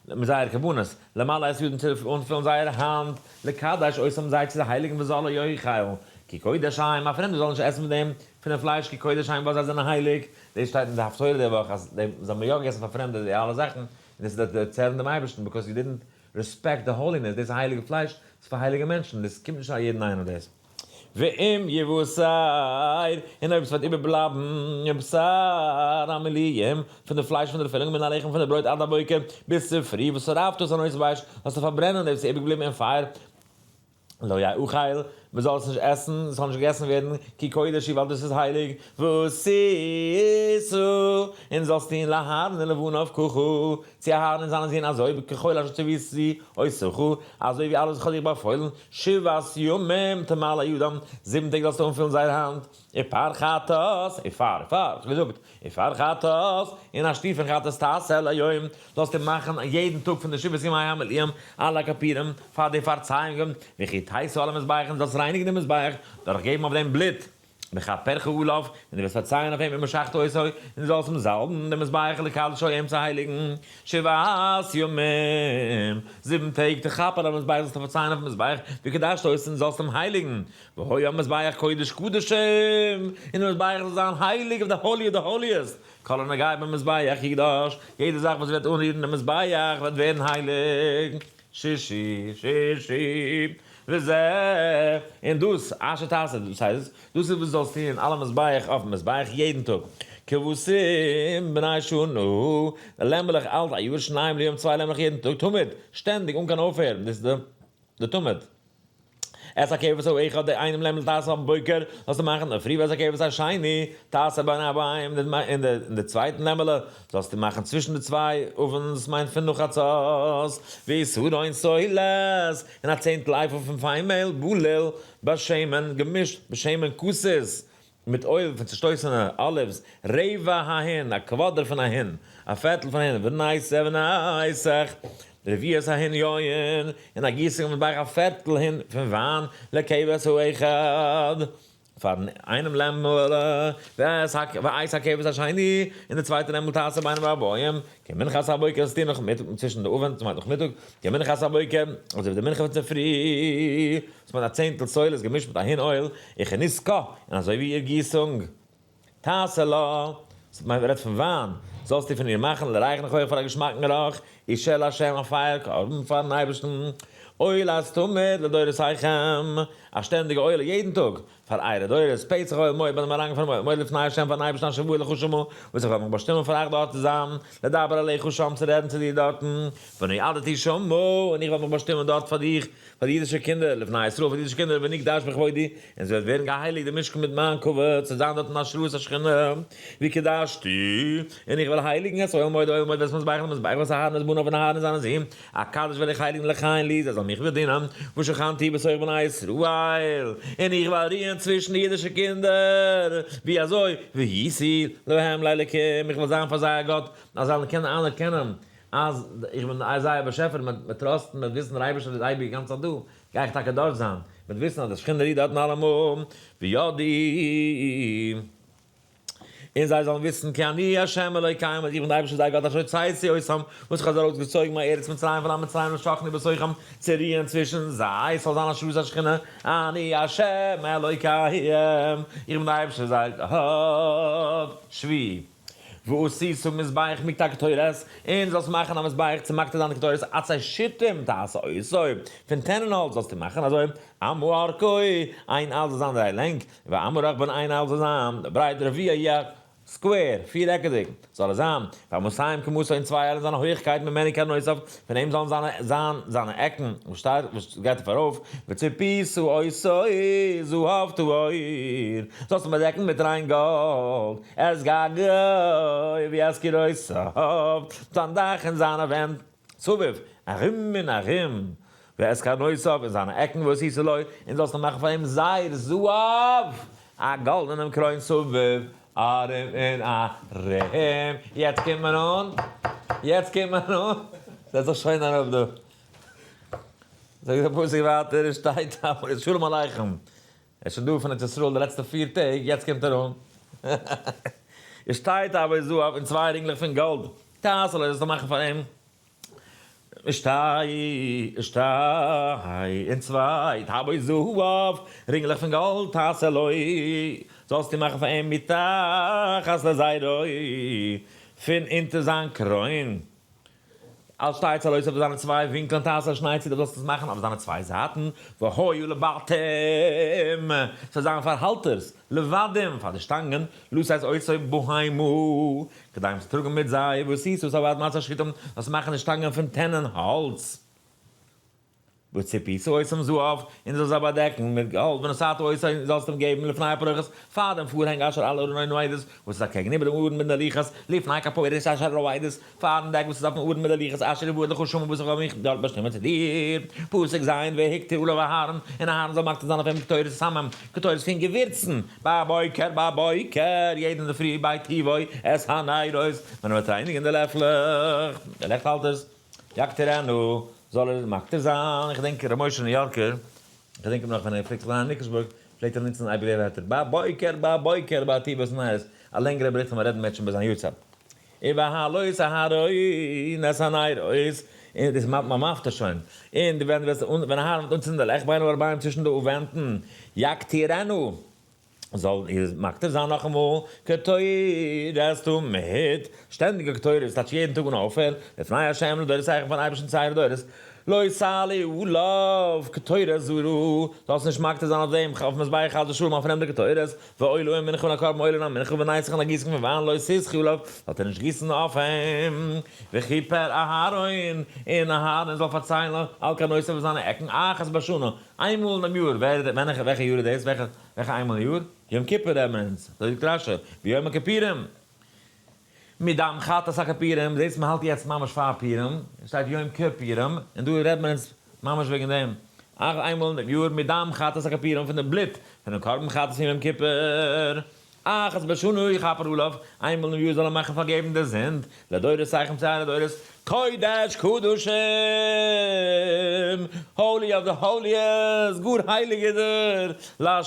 מיט זייערע קרבנות, למלא את ידם צו אנפילן זייער האנט, לקדש אותם זיי צו הייליגן וזר לא יאכל, כי קודש הם, א פרעמדער זאל נישט עסן פון דעם, פונעם פלייש, כי קודש הם, ווייל זיי זענען הייליג. דאס שטייט אין די הפטורה די וואך אז זיי האבן יא געגעסן פאר פרעמדע די אלע זאכן, און דאס איז די צערן דעם אייבערשטן because you didn't respect the holiness, דאס איז הייליגע פלייש, ס'איז פאר הייליגע מענטשן, דאס קומט נישט פאר יעדן איינעם דאס. ואם יותר, און אויב עס וועט איבערבלייבן בשר המילואים פון די פלייש פון די דערפילונג מן הלחם פון די ברויט עד הבוקר ביז צופרי ושרפת את הנותר באש, זאלסטו פארברענען דאס וואס איז איבערגעבליבן אין פייער, לא יאכל, מען זאל עס נישט עסן, עס זאל נישט געגעסן ווערן, כי קודש הוא, ווייל דאס איז הייליג, ועשית, און זאלסט טון לאהרן ולבניו ככה, צו אהרן און זיינע זין אזוי, ככל אשר צויתי אותך, אזוי ווי אלעס וואס איך האב דיך באפוילן, שבעת ימים תמלא ידם, זיבן טעג זאלסטו אנפילן זייער האנט, ופר חטאת, ופר, ופר, איך האב געזאגט, ופר חטאת, און א שטיר פון חטאת תעשה ליום, זאלסטו מאכן יעדן טאג פון די שבעת ימי המילואים על הכפורים, פאר די פארצייאונגען, וחטאת על המזבח, און זאלסט רייניגן דעם מזבח, דורך געבן אויף דעם בלוט, בכפרך עליו, און דו וועסט פארצייען אויף אים ומשחת אותו, און דו זאלסט אים זאלבן דעם מזבח לקדשו אים צו הייליגן, שבעת ימים, זיבן טעג, תכפר על המזבח זאלסטו פארצייען אויפן מזבח, וקדשת אותו, און זאלסט אים הייליגן, והיה המזבח קודש קדשים, און די מזבח זאל זיין הייליג אויף די holy of the holiest, כל הנוגע במזבח יקדש, יעדע זאך וואס וועט אנרירן דעם מזבח וועט ווערן הייליג, שישי, שישי, וזה, און דאס, אשר תעשה, דאס הייסט, דאס איז וואס דו זאלסט טון על המזבח אויפן מזבח יעדן טאג, כבשים בני שנה, לעמעלעך אלט א יאר שניים ליום צוויי לעמעלעך יעדן טאג, תמיד, שטענדיג אן קיין אויפהער, דאס איז די תמיד. את הכבש האחד די איינעם לעמל תעשה בבוקר, זאלסטו מאכן אינדערפרי ואת הכבש השני תעשה בין הערבים, און די צווייטן לעמעלע זאלסטו מאכן צווישן די צוויי אווענס מיינט פון נאך חצות, ועשרון סולת, און א צענטל איפה פון פיין מעהל, בלול בשמן, געמישט בשמן כתית, מיט אויל פון צעשטויסענע olives, רבע ההין, א קוואדער פון א הין, א פערטל פון א הין, ונסך ונסך, רביעית ההין יין, און א גיסונג פון בערך א פערטל הין פון וויין, לכבש האחד, פארן איינעם לעמעלע, ואת הכבש השני, און די צווייטע לעמל תעשה בין הערבים, כמנחת הבוקר, עס טוהן נאכמיטאג, צווישן די אווענט, מיינט נאכמיטאג, כמנחת הבוקר, אזוי ווי די מנחה פון צופרי, וואס מיינט א צענטל סולת געמישט מיט א הין אויל, וכנסכה, און אזוי ווי איר גיסונג. תעשה לה, מען רעדט פון וויין, זאלסטו פון איר מאכן לריח ניחוח פאר א געשמאקן גערוך, אשה לה' א פייער קרבן פארן אייבערשטן, עולת תמיד לדורותיכם, א שטענדיגע עולה יעדן טאג, פאר אייערע דורות, פתח אוהל מועד ביי דעם אריינגאנג פונעם אוהל מועד לפני ה' פארן אייבערשטן אשר אבוא לך שמה, וואס איך וועל מיך באשטימען פאר אייך דארט צו זיין, לדבר אליך שם צו רעדן צו דיר דארטן, ונועדתי שמה, און איך וועל מיך באשטימען דארט פאר דיך, פאר די אידישע קינדער, לפני ישראל פאר די אידישע קינדער, ונקדש בכבודי, און עס וועט ווערן געהייליגט די משכן מיט מיין כבוד, צו זיין דארטן השראת השכינה, וקדשתי, און איך וועל הייליגן את אוהל מועד אוהל מועד ואת מזבח למזבח ואת אהרן ואת בניו און אהרן און זיינע זין, אקדש וועל איך הייליגן לכהן לי, זיי זאלן מיך באדינען, ושכנתי בתוך בני ישראל, און איך וועל רוען צווישן די אידישע קינדער, ווי אזוי, והייתי להם לאלקים, איך וועל זיין פאר זיי א גאט, אז זיי זאלן קענען אנערקענען אז איך בין זייער באשעפער, מען וועט trust ן, מען וועט וויסן דער אייבערשטער איז אייביג גאנץ צייט דא, גיי איך טאקע דארט זיין, מען וועט וויסן אז די שכינה רוהט דארטן אלעמאל, וידעו. און זיי זאלן וויסן כי אני ה' אלוקיהם אז איך בין דער אייבערשטער זייער גאט אשר הוצאתי אותם וואס איך האב זיי ארויסגעצויגן מארץ מצרים פון לאנד מצרים לשכני בתוכם צו רוען צווישן זיי, ס'זאל זיין השראת השכינה, אני ה' אלוקיהם איך בין דער אייבערשטער זייער גאט. שביעי. ועשית מזבח מקטר קטורת, און זאלסט מאכן א מזבח צו מקטיר זיין די קטורת עצי שיטים תעשה אותו, פון טענען האלץ זאלסטו מאכן אזוי, אמה ארכו, איין אייל זאל זיין דריי לענג, ואמה רחבו איין אייל זאל זיין ברייט רבוע יהיה square, פיר-עקעדיג, זאל ער זיין, ואמתים קומתו און צוויי איילן זיין הויכקייט ממנו קרנותיו, פון אים זאלן זיינע זיין זיינע עקן, וואס שטייט וואס גייט אויף ארויף, וצפית אותו זהב טהור, זאלסט אים באדעקן מיט ריין גאלד, את גגו ואת קירותיו, זיין דאך און זיינע ווענט. סביב, ארום און ארום, ואת קרנותיו און זיינע עקן ועשית לו, און זאלסט מאכן פאר אים זר זהב, א גאלדענעם קרוין סביב, ארום און ארום. יעצט קומט מען אן, יעצט קומט מען אן, זעץ זיך שוין אראפ דא. זאגט דער פסוק ווייטער, עס שטייט שלום עליכם, ער איז שוין דא פון ארץ ישראל די לעצטע פיר טעג, יעצט קומט ער אן. עס שטייט טבעות זהב און צוויי רינגלעך פון גאלד, תעשה לו זאלסטו מאכן פאר אים שתי שתי און צוויי טבעות זהב, רינגלעך פון גאלד, תעשה לו זאלסטו מאכן פאר אים מתחת לזרו, פון אונטער זיין קרוין. על שתי צלעותיו אויף זיינע צוויי ווינקלען תעשה שני צדי זאלסטו עס מאכן אויף זיינע צוויי זייטן, והיו לבתים, ס'זאל זיין פאר האלטערס, לבדים, פאר די שטאנגען, לשאת אותו בהמה, כדי אים צו טראגן מיט זיי, ועשית את הבד מעצי שטים, זאלסט מאכן די שטאנגען פון טענען האלץ. וצפית אותם זהב, און זאלסט זיי באדעקן מיט גאלד, ונתת אותו, און זאלסט אים געבן לפני הפרוכת, פאר דעם פארהענג אשר על ארון העדות, וואס איז אקעגן איבער דעם ארון מיט די לוחות, לפני כפורת אשר על העדות, פארן דעק וואס איז אויפן ארון מיט די לוחות, אשר אבוא לך שמה, וואס איך וועל מיך דארט באשטימען צו דיר. פסוק ז', והקטיר עליו אהרן, און אהרן זאל מקטיר זיין אויף אים קטורת סמים, קטורת פון געווירצן, בבוקר בבוקר, יעדן אינדערפרי בהיטיבו את הנרות, ווען ער וועט רייניגן די לעפלעך, די לעכט האלטערס. יקטירנו, זאל ער מקטיר זיין, איך געדענק ר' משה ניו יארקער, איך געדענק אים נאך ווען ער פלעגט זיך דרייען אין ניקלשבורג, פלעגט ער נוצן אייביג די ווערטער, בבוקר בבוקר בהיטיבו את הנרות, א לענגערע באריכט ווען מיר רעדן מערטשעם ביי זיין יארצייט. ובהעלות אהרן את הנרות, און דאס מיינט מען מפטיר שוין, און די ווען ווען אהרן וועט אנצינדן די לעכט בין הערביים צווישן די אווענטן, יקטירנו. זאל איר מקטיר זיין נאכאמאל קטורת תמיד, שטענדיגע קטורת, טייטש יעדן טאג אן אויפהער, לפני ה' לדורותיכם פארן אייבערשטן צו אייערע דורות, לא תעלה עליו קטורת זרה, זאלסט נישט מקטיר זיין אויף דעם אויפן מזבח חס ושלום א פרעמדע קטורת, ועולה ומנחה און א קרבן עולה און א מנחה ונסך און א גיסונג פון וויין לא תסכו עליו, זאלט איר נישט גיסן אויף אים, וכיפר אהרן, און אהרן זאל פארציילן על קרנותיו אויף זיינע עקן אחת בשנה, איינמאל אינעם יאר, וועלכע יאר איז דאס? וועלכע איינמאל אין יאר? יום כיפור רעדט מען אונז, אזוי זאגט רשי, ביום הכיפורים, מדם חטאת הכיפורים, זעסט מען האלט יעצט ממש פאר פורים, עס שטייט יום כיפורים, און דא רעדט מען אונז ממש וועגן דעם, אך איינמאל אין דעם יאר, מדם חטאת הכיפורים, פון דעם בלוט פונעם קרבן חטאת פון יום כיפור, אחת בשנה יכפר עליו, איינמאל אין יאר זאל ער מאכן פארגעבן די זינד, לדורותיכם צו אייערע דורות, קודש קדשים, holy of the holiest, גאר הייליג איז ער, לה',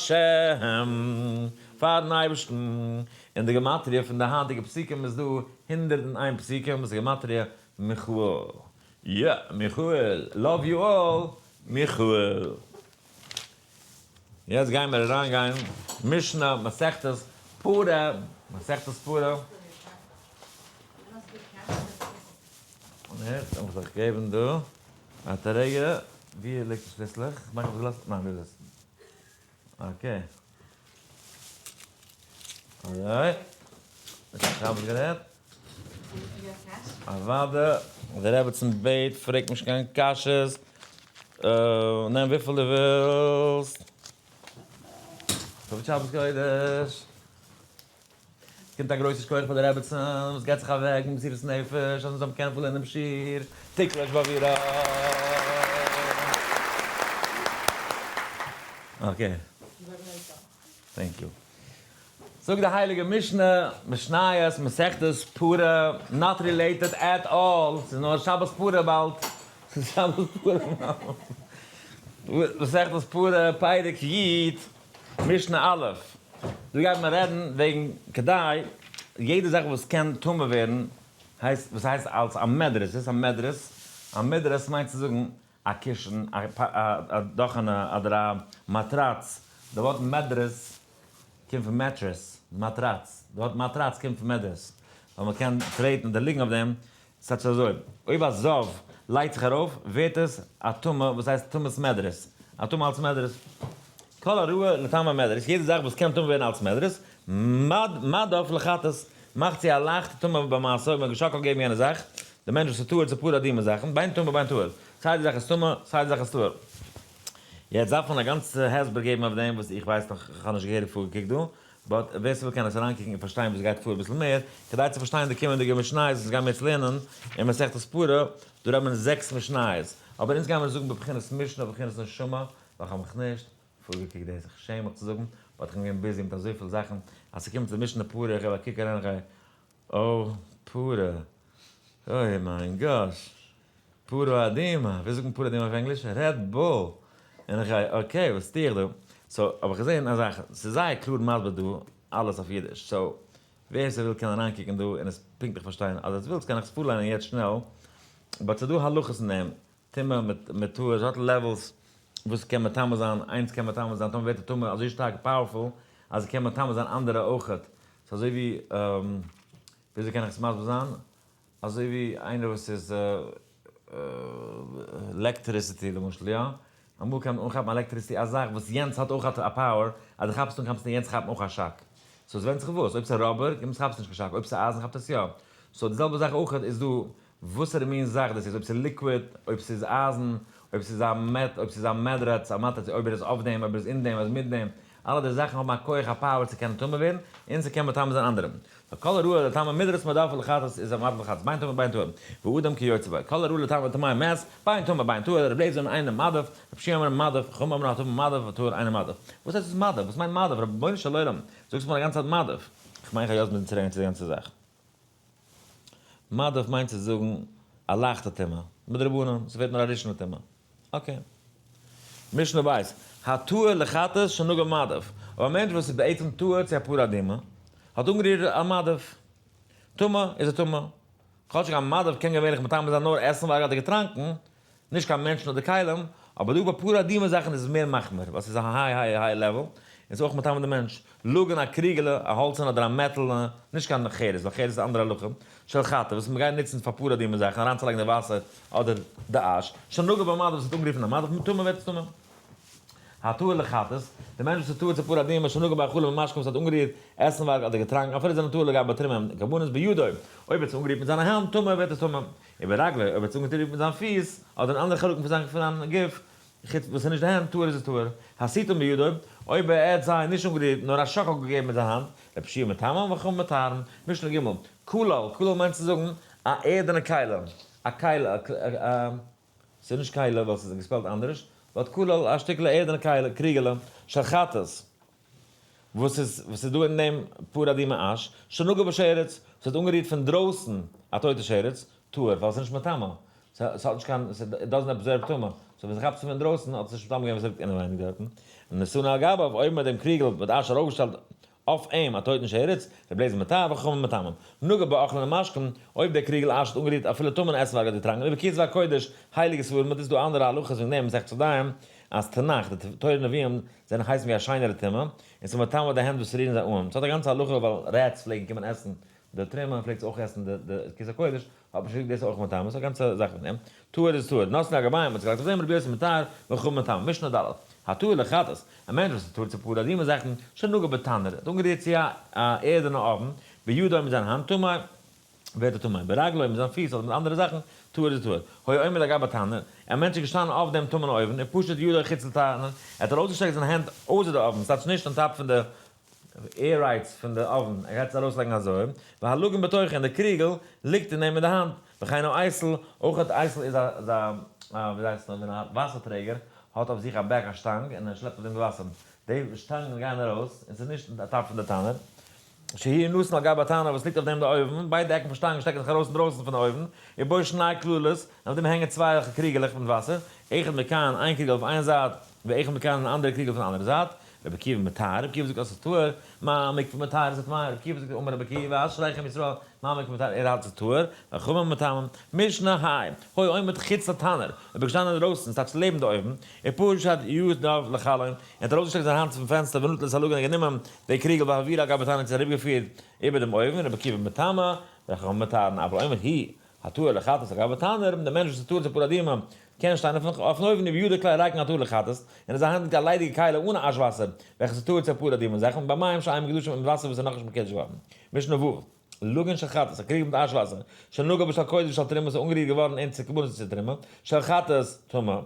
פארן אייבערשטן. אין די גמטריא פון די היינטיגע פסוקים איז דא 101 פסוקים וואס איז גמטריא מיכאל. יא, מיכאל, love you all, מיכאל. יעצט גייען מיר אריינגיין משנה מסכת פרה, מסכת פרה. מינוט, לאמיך זיך געבן דא. ווארט א רגע, ווי ליגט די שליסלעך? איך מיין איך האב עס געלאזט, ניין דא איז עס. Okay. אזוי. שבת גערעדט. אוואדע, די רעבעצן בעט, פרעגט נישט קיין קשיות. נעם וויפיל דו ווילסט. שבת קודש. קומט א גרויסע שכוח פאר די רעבעצן וואס געט זיך אוועק מיט מסירות נפש אז מ'זאל קענען פארלערנען דעם שיעור תקלש באווירה. Okay. Thank you. זאגט די הייליגע משנה, משניות, מסכת פרה, not related at all, ס'איז נאר שבת פרה באלד, ס'איז שבת פרה באלד. מסכת פרה, פרק י', משנה א', דא גייט מען רעדן וועגן כדי יעדע זאך וואס קען טמא ווערן הייסט וואס הייסט אלס א מדרס, וואס איז א מדרס? א מדרס מיינט צו זאגן א קישן, א דאכענע אדער א מאטראץ, די ווארט מדרס קומט פון mattress, מאטראץ, די ווארט מאטראץ קומט פון מדרס, ווייל מען קען טרעטן אדער ליגן אויף דעם, ס'טייטש אזוי, אויב א זב לייגט זיך ארויף ווערט עס א טומאה וואס הייסט טומאת מדרס, א טומאה אלס מדרס. כל הראוי לטמא מדרס, יעדע זאך וואס קען טמא ווערן אלס מדרס, מדיו לחטאת, מאכט זי א לייכטע טומאה במעשה אויב מען האט געשאקלט געבן יענע זאך, די מענטש וואס איז טהור צו פרה אדומה זאכן, בין טמא בין טהור, סיי די זאך איז טמא, סיי די זאך איז טהור. יעצט דארף מען א גאנצע הסבר געבן אויף דעם וואס איך ווייס נאך, איך האב נישט געהעריג פארגעקוקט דא, but ווער ס'וויל קען עס אריינקוקן און פארשטיין וואס גייט פאר אביסל מער, כדי צו פארשטיין די קומענדיגע משניות וואס גיימיר יעצט לערנען אין מסכת פרה, דא רעדט מען זעקס משניות, אבער אונז גיימיר זאגן בבחינת משנה ובבחינת נשמה, ווייל כ'האב מיך נישט פארגעקוקט דאס, איך שעם מיך צו זאגן, but כ'בין געווען busy מיט אזויפיל זאכן, אז ס'קומט צו משנה פרה, איך געב א קוק אריין איך גיי, אוי, פרה, אוי מיין gosh, פרה אדומה, ווי זאגט מען פרה אדומה אויף ענגליש? Red bull! און איך גיי, okay, וואס טו איך דא? So, האב איך געזען א זאך, ס'איז זייער קלאר מסביר דא אלעס אויף אידיש, so, ווער ס'וויל קען אריינקוקן דא און עס פונקטליך פארשטיין, אז עטס ווילטס קען איך עס פארליינען יעצט שנעל, but ס'איז דא הלכות אין דעם, טומאה מיט טהור, ס'האט levels וואס קען מטמא זיין, איינס קען מטמא זיין, טאמער ווערט די טומאה אזוי שטארק powerful אז עס קען מטמא זיין אנדערע אויכעט, ס'איז אזוי ווי, וויאזוי קען איך עס מסביר זיין? אזוי ווי איינער וואס איז electricity למשל יא, אמאל קען מען אנכאפן electricity א זאך וואס יענץ האט אויך א power, אז דו כאפסט אן כאפסטו יענץ כאפן אויך א shock, so עס ווענדט זיך וואס, אויב ס'איז rubber כאפסטו נישט קיין שאק, אויב ס'איז אייזן כאפט עס יא, so די זעלבע זאך אויך איז דא וואסערע מין זאך דאס איז, אויב ס'איז liquid, אויב ס'איז אייזן, אויב ס'איז א mat, אויב ס'איז א מדרס, א מאטראץ, אויב ער איז אויף דעם, אויב ער איז אין דעם, ער איז מיט דעם, אלע די זאכן האבן א כח א power צו קענען טמא ווערן, און צו קענען מטמא זיין אנדערע. כל הראוי לטמא מדרס מדיו לחטאת איז א מדיו לחטאת, בין טמא בין טהור, ואדם כיוצא בו, כל הראוי לטמא טמא מת, בין טמא בין טהור, רבי אליעזר אומר אינו מדיו, רבי יהושע אומר מדיו, חכמים אומרים הטמא מדיו והטהור אינו מדיו. וואס הייסט דאס מדיו? וואס מיינט מדיו? רבונו של עולם, זאגסט מיר א גאנצע צייט מדיו. כ'מיין כ'האב יא זמן צו רעדן צו די גאנצע זאך. מדיו מיינט צו זאגן א לייכטע טומאה, מדרבנן, ס'ווערט נאר א ראשון לטומאה. Okay. משנה בית, הטהור לחטאת שנגע במדיו. אבער א מענטש וואס איז בעצם טהור צו א פרה אדומה, האט אנגערירט א מדיו. טמא איז ער טמא. כאטשיג א מדיו קען געווענליך מטמא זיין נאר עסנווארג אדער געטראנקען, נישט קיין מענטשן אדער כלים, אבער דא ביי פרה אדומה זאכן איז עס מער מחמיר, ווייל ס'איז א high high high level, און ס'איז אויך מטמא די מענטש. לגין א קריגעלע, א האלצערנע אדער א מעטאלנע, נישט קיין חרס, ווייל חרס איז א אנדערע הלכה, של חטאת, וואס מ'גייט נוצן פאר פרה אדומה זאכן, אריינצולייגן די וואסער אדער די אש, שנגע במדיו וואס האט אנגערופן א מדיו, טמא ווערט עס טמא. הטהור לחטאת, די מענטש וואס איז טהור צו פרה אדומה, שנגע בהאכלים ומשקים וואס האט אנגערירט עסנווארג אדער געטראנקן, אפילו זענען טהור לגבי תרומה און קרבנות בידו, אויב האט עס אנגערירט מיט זיינע הענט, טמא ווערט עס טמא. וברגלו, אויב האט עס אנגערירט מיט זיין פיס, אדער אין אנדערע חלקים פון זיין גוף, חוץ וואס איז נישט די הענט, טהור איז עס טהור. הסיתן בידו, אויב ער האט זיי נישט אנגערירט, נאר א שאקל געגעבן מיט זיין האנט, רבי יהושע מטמא וחכמים מטהרין, משנה ג', קלל, קלל מיינט צו זאגן, א ערדענע כלי, א כלי, א, ס'איז נישט כלי ווייל ס'איז געספעלט אנדערש, but קלל, א שטיקל ערדענע כלי, קריגעלע, של חטאת, וואס איז וואס איז דא אין דעם פרה אדומה אש, שנגע בשרץ, וואס האט אנגערירט פון דרויסן א טויטע שרץ, טהור, ווייל עס איז נישט מטמא, ס'האט נישט קיין, it doesn't absorb טומאה, so ווען ס'כאפט עס פון דרויסן האט עס נישט מטמא געווען וואס ליגט אינעווייניג דארטן, און נתנו על גביו, אויב מ'האט דעם קריגל מיט אש ארויפגעשטעלט אויף אים א טויטן שרץ, רבי אליעזר מטהר וחכמים מטמאים. נגע באוכלין ומשקין, אויב דער קריגל אש האט אנגערירט אפילו טמא'נע עסנווארג אדער געטראנקען, ובכתבי הקודש, הייליגע ספרים, און דאס איז דא אנדערע הלכות וועגן דעם, מסכת ידיים, אז תנך, די תורה נביאים, זענען הייסן ווי א שיינערע טומאה, און ס'איז מטמא די הענט וואס רירן זיי אן. ס'האט א גאנצע הלכה ווייל rats פלעגן קומען עסן די תרומה, פלעגט זיי אויך עסן די כתבי קודש. האט מען שוין געזאגט דאס איז אויך מטמא, ס'איז א גאנצע זאך מיט דעם, טהור איז טהור, נתנו על גביהן, מ'האט עס געלייגט אויף דעם, רבי יוסי מטהר, וחכמים מטמאין, משנה ד', הטהור לחטאת, א מענטש וואס איז טהור צו פרה אדומה זאכן, שנגע בתנור, האט אנגערירט צו א ערדענע אויוון, בידו מיט זיין האנט טמא, ווערט ער טמא, ברגלו מיט זיין פיס אדער מיט אנדערע זאכן, טהור איז טהור. היה עומד על גבי תנור, א מענטש איז געשטאנען אויף דעם טמא'נע אויוון, ופשט ידו חוץ לתנור, ער האט ארויסגעשטעקט זיינע הענט אויסער די אויוון, ס'טייטש נישט on top פון די ערייץ פון די אויוון, ער גייט עס ארויסלייגן אזוי, והלגין בתוכה, און די קריגל ליגט אין אים אין די האנט, וכן האייסל, אויך אייסל איז א ווי הייסט עס נאר, ווען א וואסער טרעגער האט אויף זיך א bag א שטאנג און ער שלעפט אויף דעם די וואסער, די שטאנגען גייען ארויס און ס'איז נישט on top פון די תנור. שהוא נתון על גבי התנור וואס ליגט אויף דעם די אויוון, ביידע עקן פון שטאנגען שטעקן זיך ארויס אינדרויסן פון די אויוון, ובו שני כללות, און אויף דעם הענגען צוויי אזעלכע קריגעלעך מיט וואסער, אחד מכאן, איין קריגל אויף איין זייט, ואחד מכאן אן אנדערע קריגל פון די אנדערע זייט, רבי עקיבא מטהר, רבי עקיבא זאגט אז ס'איז טהור, מה מקווה מטהר את הטמאה, רבי עקיבא זאגט אמר רבי עקיבא אשריכם ישראל, מה מקווה מטהר, ער האלט ס'איז טהור, וחכמים מטמאים, משנה ה', היה עומד חוץ לתנור, ער איז געשטאנען אינדרויסן, ס'טייטש לעבן די אויוון, ופשט ידו לחלון, ער האט ארויסגעשטעקט זיין האנט פון פענסטער ונטל את הלגין און גענומען די קריגל והעבירה על גבי התנור און אריבערגעפירט איבער דעם אויוון, רבי עקיבא מטמא, וחכמים מטהרין, אבל עומד הוא הטהור לחטאת על גבי התנור, דער מענטש וואס איז טהור צו פרה אדומה קען שטיין אויפן אויוון ובידו כלי ריקן הטהור לחטאת, און אין זיין האנט ליגט א ליידיגע כלי אן אש וואסער, וועלכעס איז טהור צו פרה אדומה זאכן, במים שאין מקודשים אין וואסער וואס איז נאכנישט מקודש געווארן. משנה ו'. לגין של חטאת, א קריגל מיט אש וואסער, שנגע בשל קודש ושל תרומה, איז אנגערירט געווארן אין צו קרבנות און צו תרומה, של חטאת, טמא.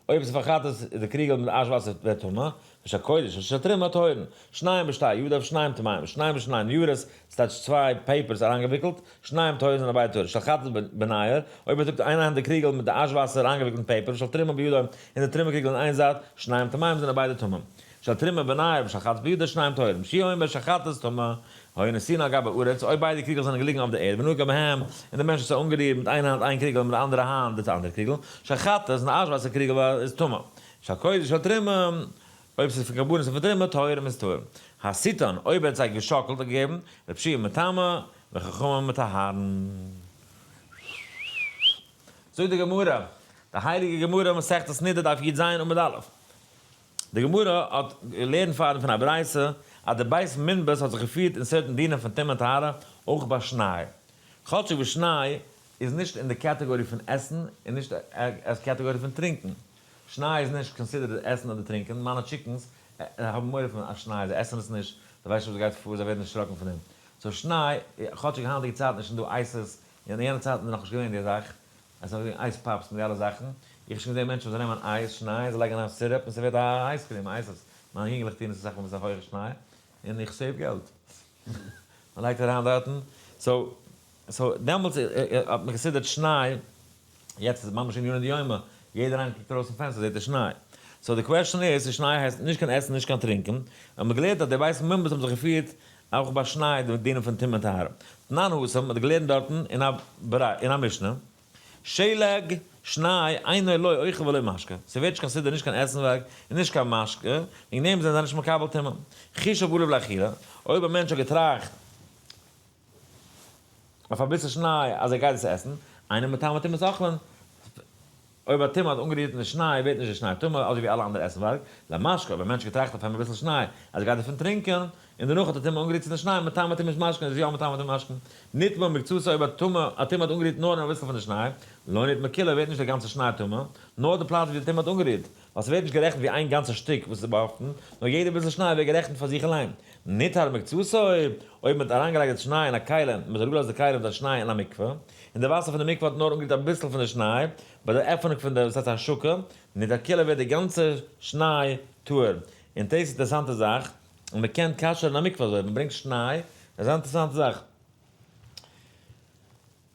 אויב עס איז פאר חטאת איז די קריגל מיט אש וואסער ווערט טמא, ושל קודש ושל תרומה טהורין, שניים בשתי ידיו שניים טמאים, שניים בשני ניירות, ס'טייטש צוויי papers אריינגעוויקלט, שניים טהורין זענען ביידע טהור, של חטאת בנייר, אויב ער טראגט איין האנט די קריגל מיט די אש וואסער אריינגעוויקלט אין paper, ושל תרומה בידו און די תרומה קריגל אין איין זייט, שניים טמאים זענען ביידע טמא. של תרומה בנייר ושל חטאת בידו שניים טהורים, שהוא אומר של חטאת טמא, היו נתונין על גבי הארץ, אויב ביידע קריגלעך זענען געליגן אויף די ערד, ונגע בהם, און דער מענטש האט זיי אנגערירט מיט איין האנט איין קריגל און מיט די אנדערע האנט די אנדערע קריגל, של חטאת און אש וואסער קריגל איז טמא, של קודש של תרומה, אויב ס'איז פון קרבנות און פון תרומה, טהורים איז טהור. הסיתן, אויב ער האט זיי געשאקלט און געגעבן, רב שיע מטמא, וחכמים מטהרין. זאגט די גמרא, די הייליגע גמרא מסכת נדה דף י"ז עמוד א', די גמרא האט געלערנט פארן פון א ברייתא אז די בית מינבז האט זיך געפירט אין certain דינים פון טומאה און טהרה אויך ביי שניי, כאטשיג וואס שניי איז נישט אין די category פון עסן און נישט אין category פון טרינקען, שניי איז נישט considered עסן אדער טרינקען, מיינע chickens האבן מורא פון א שניי, זיי עסן עס נישט, זיי ווייסן נישט וואס גייט פאר, זיי ווערן דערשראקן פון דעם, so שניי, כאטשיג היינטיגע צייטן איז שוין דא ices, אין יענע צייטן איז נאכנישט געווען די זאך, עס איז אזוי ווי ice pops מיט די אלע זאכן, איך האב שוין געזען מענטשן וואס זיי נעמען אייז, שניי, זיי לייגן אריין syrup און ס'ווערט א ice cream, ices, מיינע יונגעלעך טוען עס אסאך מאל ווען ס'איז א הויכע שניי, און איך save געלט, מען לייגט אריין דארטן, so so דעמאלטס האט מען געסידערט שניי, יעצט איז ממש עניני דיומא, יעדער איינער קוקט ארויס פון פענסטער זעט ער שניי, so די question איז צו שניי הייסט נישט קיין עסן נישט קיין טרינקען, האט מען געלערנט אז די בית מינבז האבן זיך געפירט אויך ביי שניי די דינים פון טומאה און טהרה. תנן התם האט געלערנט דארטן אין א ברייתא אין א משנה, שלג, שניי, אינו לא אוכל ולא משקה, ס'ווערט נישט considered נישט קיין עסנווארג און נישט קיין משקה, וועגן דעם זענען זיי נישט מקבל טומאה. חישב עליו לאכילה, אויב א מענטש האט געטראכט אויף אביסל שניי אז ער גייט עס עסן, אינו מטמא טומאת אוכלין, אויב א טומאה האט אנגערירט אין די שניי ווערט נישט די שניי טמא אזוי ווי אלע אנדערע עסנווארג, למשקה אויב א מענטש געטראכט אויף אים אביסל שניי אז ער גייט דערפון טרינקען, און דערנאך האט א טומאה אנגערירט צו די שניי, מטמא טומאת משקין איז יא מטמא טומאת משקין, נטמא מקצתו אויב א טומאה א טומאה האט אנגערירט נאר אין אביסל פון די שניי, לא נטמא כולו ווערט נישט די גאנצע שניי טמא, נאר די פלאץ ווי די טומאה האט אנגערירט, ווייל ס'ווערט נישט גערעכנט ווי איין גאנצע שטיק וואס איז באהאפטן, נאר יעדע ביסל שניי ווערט גערעכנט פאר זיך אליין. נטהר מקצתו, אויב מ'האט אריינגעלייגט די שניי אין א כלי, מ'האט אראפגעלאזט די כלי מיט א שניי אין א מקווה, און די וואסער פון די מקווה האט נאר אנגערירט אביסל פון די שניי, ביי די עפענונג פון די, וואס הייסט השקה, נטהר כולו ווערט די גאנצע שניי טהור. און דאס איז אינטערעסאנטע זאך, און מ'קען כשר'ן א מקווה אזוי, מ'ברענגט שניי, דאס איז א אינטערעסאנטע זאך.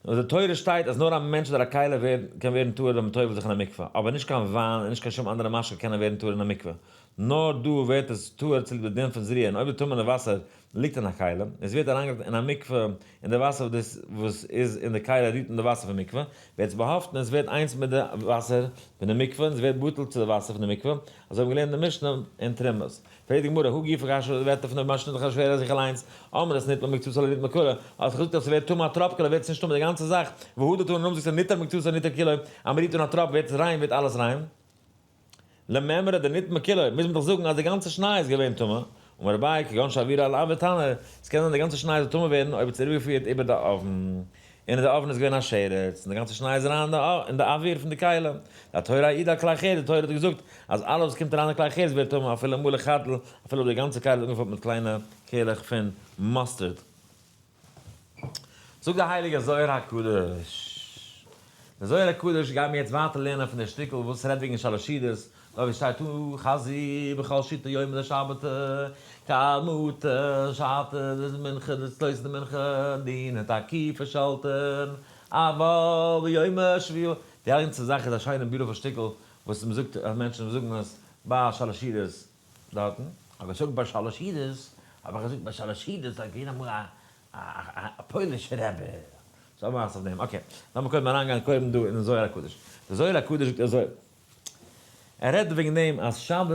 אין די תורה שטייט אז נאר א מענטש אדער א כלי ווערט קען ווערן טהור ווען מ'טובל'ט זיך אין א מקווה, אבער נישט קיין וויין און נישט קיין שום אנדערע משקה קענען ווערן טהור אין א מקווה. נאר דא ווערט עס טהור צוליב די דין פון זריעה און אויב די טמא'נע וואסער ליגט אין א כלי און עס ווערט אריינגעלייגט אין א מקווה און די וואסער וואס איז אין די כלי רירט אן די וואסער פון מקווה ווערט עס באהאפטן און עס ווערט איינס מיט די וואסער פון די מקווה און עס ווערט בטל צו די וואסער פון די מקווה, אזוי האבן געלערנט אין די משנה אין תרומות. פרעגט די גמרא, הא גופא קשיא, די ווערטער פון די משנה איז דאך א שווערע זיך אליינס, אמרת נטמא מקצתו לא נטמא כולו, האסט געזאגט אז ס'ווערט טמא א טראפקעלע ווערט עס נישט טמא די גאנצע זאך, והדר תני נאכדעם זאגסטו נטהר מקצתו נטהר כולו, אז מ'רירט אן א טראפ ווערט עס ריין ווערט אלעס ריין. למימרא דנטמא כולו, מוז מען דאך זאגן אז די גאנצע שניי איז געווען טמא, אמר אביי כגון שהעבירו על אויר תנור, עס קען זיין די גאנצע שניי זאל טמא ווערן אויב עס איז אריבערגעפירט איבער די אויוון. און אין די oven איז געווען א שרץ, און די גאנצע שניי איז אריין אין די אוויר פון די כלים. די תורה העידה על כלי חרס, די תורה האט געזאגט אז אלעס וואס קומט אריין אין כלי חרס ווערט טמא אפילו מלא חרדל, אפילו אויב די גאנצע כלי איז אנגעפולט מיט קליינע קערלעך פון mustard. זאגט דער הייליגער זוהר הקדוש, דער זוהר הקדוש גייט מיר יעצט ווייטער לערנען פון דער שטיקל וואס רעדט וועגן שלש סעודות, דארט ווי שטייט תא חזי בכל שיתא יומא דשבתא כד מטא שעתא דמנחה דצלותא דמנחה דינא תקיפא שלטין אבל ביומא שביעאה, די גאנצע זאך איז א שיינע beautiful שטיקל וואס מען זאגט אז מענטשן זאגן עס ביי שלש סעודות דארטן. האב איך געזאגט ביי שלש סעודות, האב איך געזאגט ביי שלש סעודות איז געווען אמאל א פוילישע רבי. so האבן מיר אויף דעם. Okay, לאמיר קודם אריינגיין קודם דא אין זוהר הקדוש. דער זוהר הקדוש זאגט אזוי, ער רעדט וועגן דעם אז שבת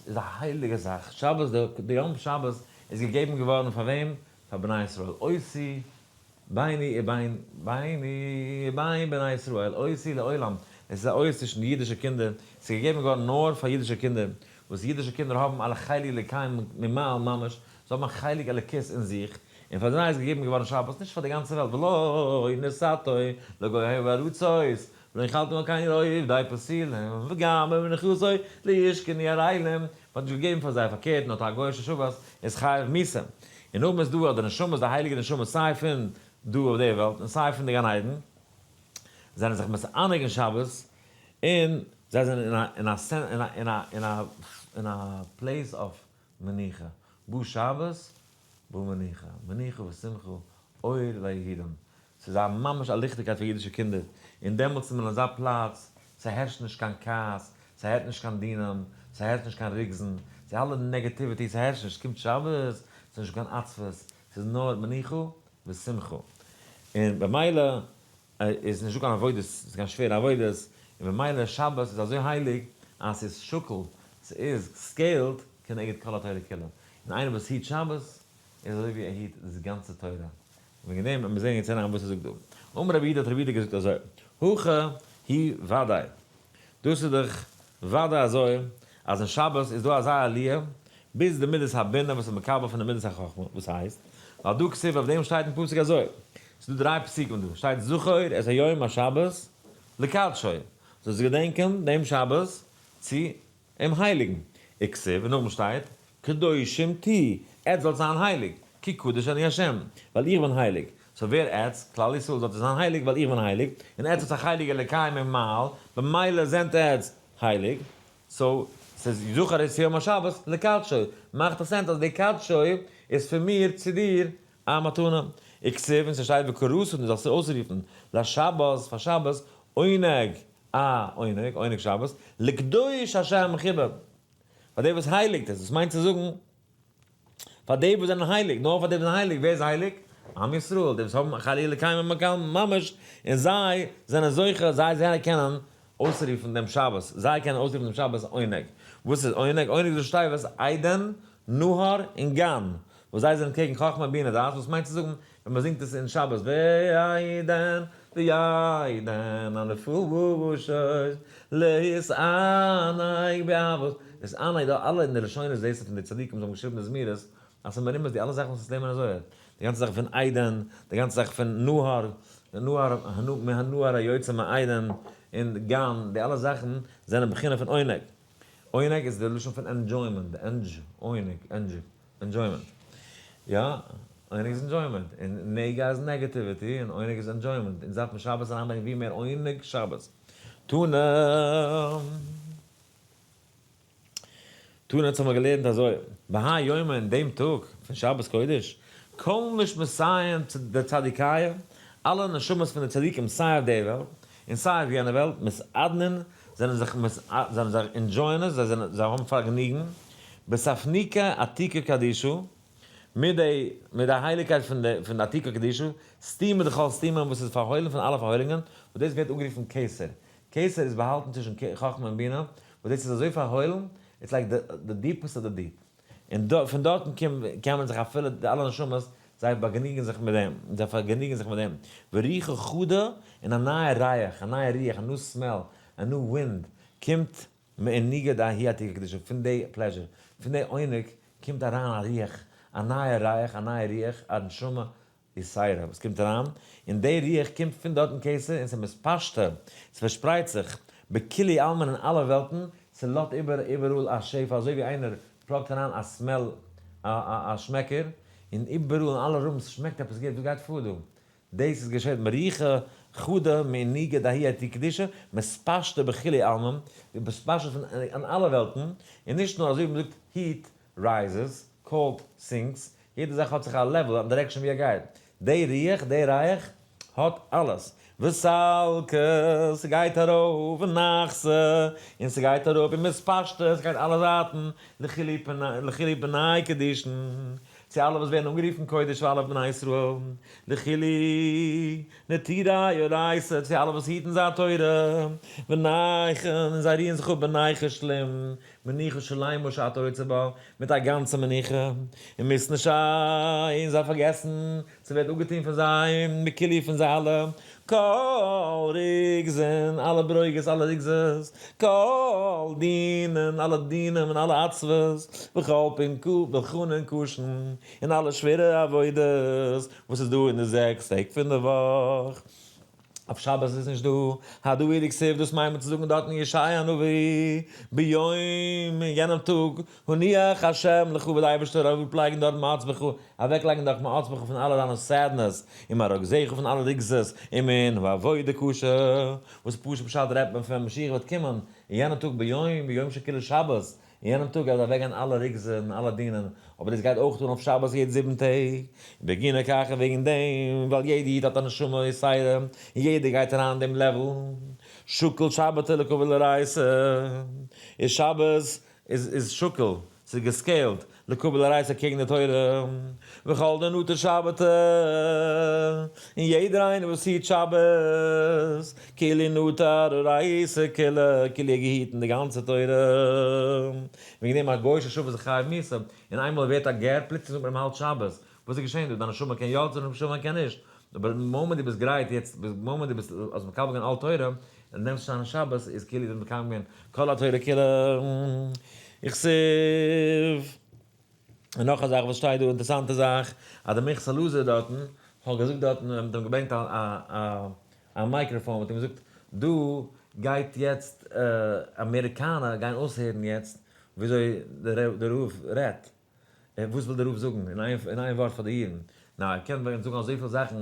איז א הייליגע זאך, שבת, די יום שבת איז געגעבן געווארן פאר וועם? פאר בני ישראל, אות ביני ובין ביני ובין בני ישראל, אות לעולם, עס איז א אות צווישן די אידישע קינדער, עס איז געגעבן געווארן נאר פאר אידישע קינדער, וואס אידישע קינדער האבן א חלק אלוקי ממעל ממש, זיי האבן א חלק אלוקית אין זיך, און פאר זיי איז געגעבן געווארן שבת, נישט פאר די גאנצע וועלט, ולא נתתו לגויי הארצות, ולא הנחלתו מלכנו לעובדי פסילים, וגם במנוחתו לא ישכנו ערלים, מען האט נישט געגעבן פאר זיי, פארקערט, נאר א גוי ששבת איז חייב מיתה. און נאכדעם איז דא אז די נשמות, די הייליגע נשמות, סיי פון דא אויף די וועלט און סיי פון די גן עדן, זענען זיך מתענג אין שבת, און זיי זענען אין א אין א אין א אין א place of מנוחה, בא שבת בא מנוחה, מנוחה ושמחה אור ליהודים, ס'איז א ממש א ליכטיגקייט פאר אידישע קינדער, און דעמאלטס איז מען אין אזא פלאץ, ס'הערשט נישט קיין כעס, ס'הערשט נישט קיין דינים, ס'הערשט נישט קיין רוגזן, ס'איז אלע negativity, ס'הערשט נישט, ס'קומט שבת, ס'איז נישט קיין עצבות, ס'איז נאר מנוחה ושמחה, און במילא איז נישטא קיין עבודות, ס'איז קיין שווערע עבודות, און במילא שבת איז אזוי הייליג אז ס'איז שקול, ס'איז scaled כנגד כל התורה כולה, און איינער וואס היט שבת איז אזוי ווי ער היט דאס גאנצע תורה, וועגן דעם ווען מיר זעען יעצט אריין וואס ער זאגט דא, אמר רבי יהודה האט רבי יהודה געזאגט אזוי, הכי הוא ודאי, דאס איז דאך ודאי אזוי אז אין שבת איז דא אזא עליה ביז די מידת הבינה וואס איז מקבל פון די מידת החכמה, וואס הייסט, ווייל דא כתיב אויף דעם שטייט אין פסוק אזוי, ס'איז דא דריי פסוקים דא, שטייט זכור את היום השבת לקדשו, זאלסט געדענקען דעם שבת צו אים הייליגן, וכתיב, און נאכדעם שטייט, קדושים תהיו, עטס זאלט זיין הייליג, כי קדוש אני השם, ווייל איך בין הייליג. so ווער עטס, כלל ישראל זאלט איר זיין הייליג ווייל איך בין הייליג, און עטס האטס א חלק אלוקי ממעל, במילא זענט עטס הייליג. so ס'איז זכור את יום השבת לקדשו, מאכט א sense אז די קדשו איז פון מיר צו דיר א מתנה. וכתיב, און ס'שטייט וקראת און דו זאלסט אויסרופן לשבת פאר שבת עונג, א עונג, עונג שבת, לקדוש השם חיבה, פאר די וואס הייליגט עס, דאס מיינט צו זאגן, פאר די וואס זענען הייליג, נאר פאר די וואס זענען הייליג, ווער איז הייליג? עם ישראל, די וואס האבן חלק אלוקי ממעל ממש, און זיי זענען זוכה, זיי זיי קענען אויסרופן דעם שבת, זיי קענען אויסרופן דעם שבת עונג. וואס איז עונג? עונג איז ראשי תיבות עדן, נהר און גן, וואס זיי זענען קעגן חכמה בינה דעת, וואס מיינט צו זאגן ווען מען זינגט עס אין שבת ועדן וידען הנפשות להתענג באהבות, להתענג דא אלע אין די לשונות זעהסטו פון די צדיקים וואס האבן געשריבן די זמירות אז ס'איז מרומז די אלע זאכן וואס אונז לערנען אין זוהר, די גאנצע זאך פון עדן, די גאנצע זאך פון נהר, נהר מהנהר היוצא מעדן, און גן, די אלע זאכן זענען בחינה פון עונג. עונג איז די לשון פון enjoyment, ענדזש, עונג, ענדזש, enjoyment. יא, עונג איז enjoyment, און נגע איז negativity, און עונג איז enjoyment. אונז דארף מען שבת אריינברענגען ווי מער עונג שבת. תנא. תנא האט מיר געלערנט אזוי, בהאי יומא אין דעם טאג פון שבת קודש, כל נשמותיהון דצדיקיא, אלע נשמות פון די צדיקים סיי אויף דער וועלט און סיי אויף יענער וועלט, מתעדנין, זענען זיך זענען זיך enjoy ען עס, זיי זענען זיי האבן פארגעניגן, בספניקא עתיקא קדישא, מיט די מיט די הייליגקייט פון די פון די עתיקא קדישא, סתימא דכל סתימין וואס איז פארהוילן פון אלע פארהוילונגען, וואס דאס ווערט אנגערופן כתר, כתר איז באהאלטן צווישן חכמה און בינה, וואס דאס איז אזוי פארהוילן, it's like the deepest of the deep. און פון דארטן קען מען זיך אפילו די אלע נשמות, זיי באגעניגן זיך מיט דעם, זיי פארגעניגן זיך מיט דעם. וריחא חדא, און א נייע ריח, א נייע רוח, א new smell, א new wind, קומט מעונגא דההוא עתיקא קדישא, פון די pleasure, פון די עונג, קומט אריין א רוח, א נייע ריח, א נייע רוח, א נשמה. יתירה וואס קומט אריין, און די רוח קומט פון דארטן כתר און ס'מתפשטה, ס'פארשפרייט זיך, בכולהו עלמין אין אלע וועלטן, ס'לאזט איבער איבעראל א שפע אזוי ווי איינער plug ט אריין א smell א שמעקער, און איבעראל אין אלע rooms שמעקט עפעס גוט, וואס גייט פאר דא? דאס איז געשעט מרוחא חדא מענוגא דהאי אתי קדישא, מתפשטה בכולהו עלמין, מתפשט פון אין אלע וועלטן, און נישט נאר אזוי ווי מ'זאגט heat rises, cold sinks, יעדע זאך האט זיך א level, א direction ווי ער גייט. די רוח, די ריח, האט אלעס. וסלקא, ס'גייט ארויף, ונחתא, און ס'גייט אראפ, און מתפשטה, ס'גייט אלע זייטן, לכולהו בני קדישין, צו אלע וואס ווערן אנגערופן קודש פאר אלע בני ישראל, לכולהו נטירי אורייתא, צו אלע וואס היטן זיין תורה, ונייחין, און זיי רוען זיך אפ בנייחא שלים, מנוחה שלימה שאתה רוצה בה, מיט א גאנצע מנוחה, ומתנשי, און זיי פארגעסן, ס'ווערט אפגעטון פון זיי, מכולהו פון זיי אלע, כל רוגזין, אלע ברוגז, אלע רוגזות, כל דינין, אלע דינים און אלע עצבות, וכל פולחנין קשין, און אלע שווערע עבודות וואס איז דא אין די 6 טעג פון די וואך. אויף שבת איז נישט דא, הדא הוא דכתיב, דאס מיינט מען צו זאגן דארט אין ישעיה הנביא, ביום, אין יענעם טאג, הניח השם לך וועט די אייבערשטער אראפלייגן דארט מעצבך, אוועקלייגן דארט מעצבך פון אלע דיינע sadness, און מרוגזך פון אלע רוגזות, און מן העבודה קשה, וואס פשוט פשט רעדט מען פון ווען משיח וועט קומען, אין יענעם טאג ביום, ביום שכולו שבת, אין יענעם טאג גייט אוועקגיין אלע רוגזות און אלע דינען, אבער דאס גייט אויך אן אויף שבת יעדע 7 טעג, בגינה כך און וועגן דעם, ווייל יעדע איד האט א נשמה יתירה, און יעדער גייט אריין אין דעם level, שקול שבתא לקבל אורייתא, איז שבת איז שקול, ס'איז גע scale ט, לקבל אורייתא קעגן די תורה, וכל דנטר שבתא, און יעדער איינער וואס היט שבת, כאילו נטר אורייתא כולה, כאילו ער געהיטן די גאנצע תורה. וועגן דעם א גוי'אישע שבת איז חייב מיתה, און איינמאל ער ווערט א גר, פלוצלינג זאגט מען אים האלט שבת. וואס איז געשען דא? דיין נשמה קען יא, דיין נשמה קען נישט. אבער די מאמענט דו ביסט גרייט יעצט, די מאמענט דו ביסט האסט מקבל געווען עול תורה, און נעמסט שוין שבת, איז כאילו דו ביסט מקיים געווען כל התורה כולה. וכתיב. און נאך א זאך וואס שטייט דא, אינטערעסאנטע זאך, אז דער מנחת אלעזר דארטן, האט געזאגט דארטן, ווען מ'האט אים געברענגט א מיקראפאן, האט אים געזאגט, דא גייט יעצט אמעריקאנער גייען אויסהערן יעצט וויאזוי דער רב רעדט. וואס וויל דער רב זאגן אין איין ווארט פאר די אידן? נא, ער קען ווען זאגן אזויפיל זאכן,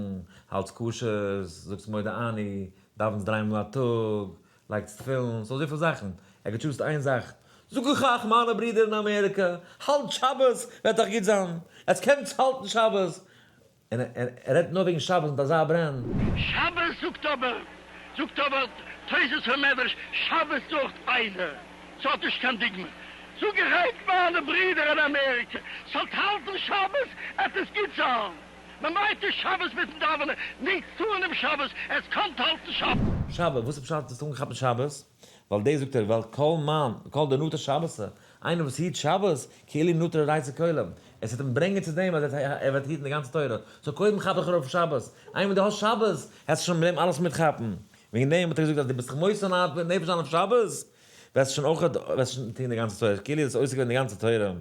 האלטס כשר, זאגטס מודה אני, דאווענסט דריי מאל א טאג, לייגטס תפילין, ס'איז אזויפיל זאכן. ער האט גע choose ט איין זאך, זאג איך אייך מיינע ברידער אין אמעריקע, האלט שבת, וועט אייך גוט זיין, עטס קענטס האלטן שבת. און ער רעדט נאר וועגן שבת מיט אזא ברען. שבת זאגט אבער, זאגט אבער תוס' ומדרש, שבת זאגט איינער, ס'האט נישט קיין דוגמא. זאג איך אייך מיינע ברידער אין אמעריקע, זאלט האלטן שבת, עפעס גוט זיין. מ'מיינט נישט שבת מיטן דאווענען, נישט טוען אום שבת, עטס קאנט האלטן שבת. שבת, וואס איז פשט האסטו אנגעכאפט מיט שבת? ווייל דאס זאגט ער, ווייל כל מאן, כל דנטר שבתא, איינער וואס היט שבת, כאילו נטר אורייתא כולה, עס וועט אים ברענגען צו דעם אז ער וועט היטן די גאנצע תורה, so קודם כאפ דיך ארויף שבת, איינמאל דו האסט שבת, העסטו שוין מיט דעם אלעס מיטכאפן, וועגן דעם האט ער געזאגט אז דו ביסט זיך מוסר נפש זיין אויף שבת, וועסטו שוין אויך וועסטו שוין טון די גאנצע תורה, כאילו איז עס עוסק געווען די גאנצע תורה.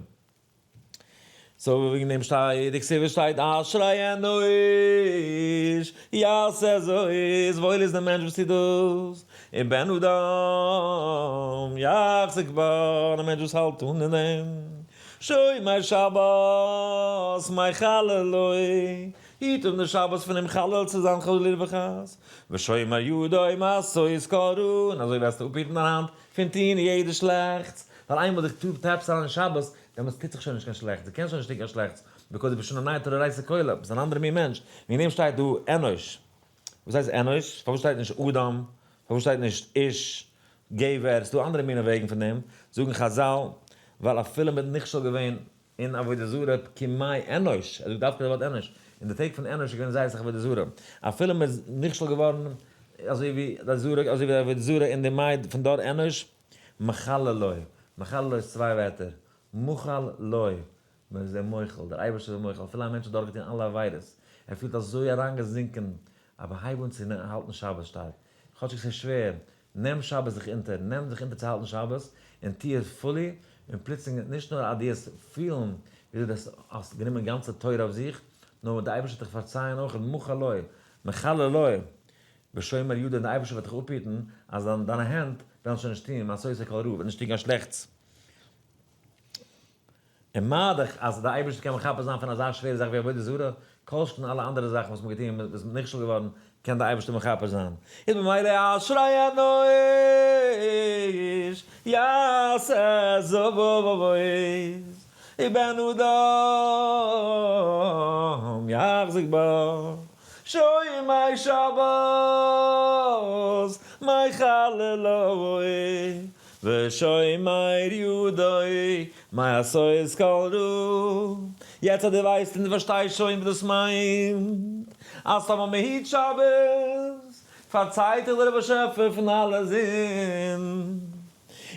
so וועגן דעם שטייט, די כתובה שטייט אשרי אנוש יעשה זאת, וואויל איז דער מענטש וואס טוט דאס, און בן אדם יחזיק בה, דער מענטש וואס האלט אן אין דעם, שומר שבת מחללו, היט אפ די שבת פון אים חלל צו זיין חלילה וחס, ושומר ידו מעשות כל רע, און אזוי וועסטו אפהיטן דיין האנט פון טון יעדע שלעכטס, ווייל איינמאל דו tappסט אריין אין שבת, דעמאלטס טוט זיך שוין נישט קיין שלעכטס, דו קענסט שוין נישט טון קיין שלעכטס, because דו ביסט שוין א נייע תורה כולה, ביסט אן אנדערע מין מענטש, וועגן דעם שטייט דא אנוש. וואס הייסט אנוש? פארוואס שטייט נישט אדם? פארוואס שטייט נישט איש, גבר? ס'דא אנדערע מיני וועגן פון דעם, זאגן חזל, ווייל אפילו מ'האט נכשל געווען אין עבודה זרה כימי אנוש, ער זאגט דווקא די ווארט אנוש, אין די טעג פון אנוש איז געווען זייער אסאך עבודה זרה, אפילו מ'איז נכשל געווארן אזוי ווי אזוי ווי עבודה זרה אין די ימי פון דור אנוש, מחללו, מחללו איז צוויי ווערטער, מחל לו, מען איז אים מוחל, דער אייבערשטער איז מוחל, אפילו א מענטש האט דורכגעטון אלע עבירות, ער פילט אזוי אריינגעזינקען, אבער הייב אן צו האלטן שבת שטארק, כאטשיג ס'איז שווער, נעם שבת זיך אונטער, נעם זיך אונטער צו האלטן שבת, און טו עס fully, און פלוצלינג, נישט נאר אז דו וועסט פילן ווי דו האסט גענומען גאנצע תורה אויף זיך, נאר דער אייבערשטער וועט דיך פארצייען אויך, מחל לו, מחלל לו, ושומר ידו, און דער אייבערשטער וועט דיך אפהיטן אז דיינע הענט וועלן שוין נישט טון מעשות כל רע, וועט נישט טון קיין שלעכטס. און מה דאך אז דער אייבערשטער קען מכפר זיין פון אזא שווערע זאך ווי עבודה זרה, כל שכן אלע אנדערע זאכן וואס מ'האט געטון וואס מ'איז נכשל געווארן, קען דער אייבערשטער מכפר זיין. איז במילא אשרי אנוש יעשה זאת ובן אדם יחזיק בה שומר שבת מחללו ושומר ידו מעשות כל רע. יעצט אז דו ווייסט און דו פארשטייסט שוין וואס דאס מיינט, אז טאמער מען היט שבת, פארצייט דיך דער באשעפער פון אלע זינד,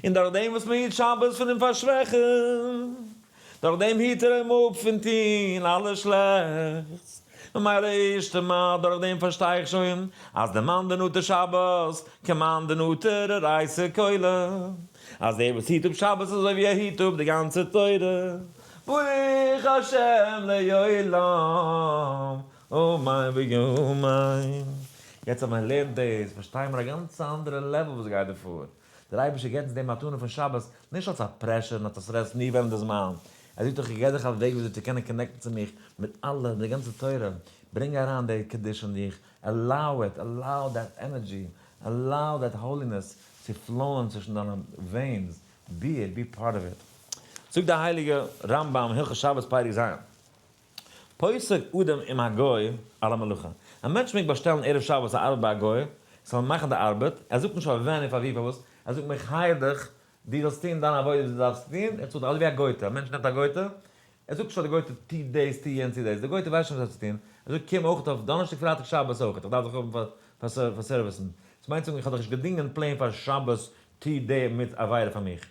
און דורך דעם וואס מען היט שבת פון אים פארשוועכן, דורך דעם היט ער אים אפ פון טון אלע שלעכטס, ממילא אישתמר, דורך דעם פארשטיי איך שוין אז דער מאן דנטר שבת כמאן דנטר אורייתא כולא, אז דער וואס היט אפ שבת איז אזוי ווי ער היט אפ די גאנצע תורה, ברוך השם לעולם אמן ואמן. יעצט אז מען לערנט דאס פארשטייען מיר א גאנץ אנדערע level וואס גייט דא פאר. דער אייבערשטער געבט אונז די מתנה פון שבת נישט אלס א pressure און אלס א stress ני ווען די זמן, ער זאגט דאך איך געב דיך א וועג וויאזוי צו קענען connect ן צו מיך מיט אלע, די גאנצע תורה, ברענג אריין די קדושה אין דיך, allow it, allow that energy, allow that holiness צו flow ען צווישן דיינע veins, be it, be part of it. זאגט דער הייליגער רמב ם הלכות שבת פרק ז'. פוסק אדם עם הגוי על המלאכה, א מענטש מעג באשטעלן ערב שבת א ארבעט ביי א גוי, ס'זאל מאכן די ארבעט, ער זאגט נישט פאר ווען און פאר ווי פארוואס, ער זאגט מיך hire דיך, דו זאלסט טון דיין עבודה וואס דו דארפסט טון, איך צאל דיך, אזוי ווי א גויטע, א מענטש נעמט א גויטע, ער זאגט נישט פאר די גויטע טו דאס טו יענץ טו דאס, די גויטע ווייסט שוין וואס צו טון, ער זאגט קום אויך אויף דאנערשטאג פרייטאג שבת אויך, איך דארף דיך האבן פאר סערוויסן, דאס מיינט צו זאגן איך האב דיך נישט געדינגען plain פאר שבת טו די מיט עבירה פאר מיך.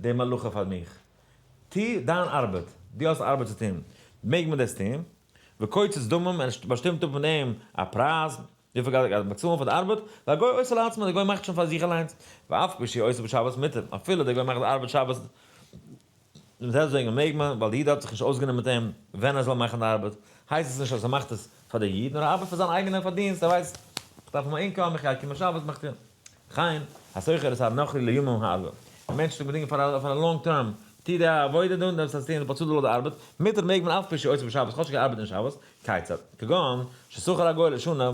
די מלאכה פאר מיך. טו דיין ארבעט, דו האסט ארבעט צו טון, מעג מען דאס טון. וקוצץ דמים, ער באשטימט אפ פון דעם א פרייז, וויפיל גייט ער באצאלן פאר די ארבעט, והגוי עושה לעצמו, דער גוי מאכט שוין פאר זיך אליינס, ואף כשהוא עושה בשבת מותר, אפילו דער גוי מאכט די ארבעט שבת, דעסטוועגן מעג מען, ווייל די איד האט זיך נישט אויסגענומען מיט אים ווען ער זאל מאכן די ארבעט, הייסט עס נישט אז ער מאכט עס פאר די איד, נאר ער ארבעט פאר זיין אייגענע פארדינסט, ער ווייסט, איך דארף האבן א income, איך גיי קומען שבת מאכט ער. כן, השוכר את הנכרי לימים הרבה. א מענטש טוט געדינגען פאר א long term, טו די עבודה דא און דאס טון, באצאל דיר לויט די ארבעט, מותר מעג מען אף על פי שעושה בשבת כאטשיג ער ארבעט אין שבת, כיצד? כגון, ששכר הגוי לשנה,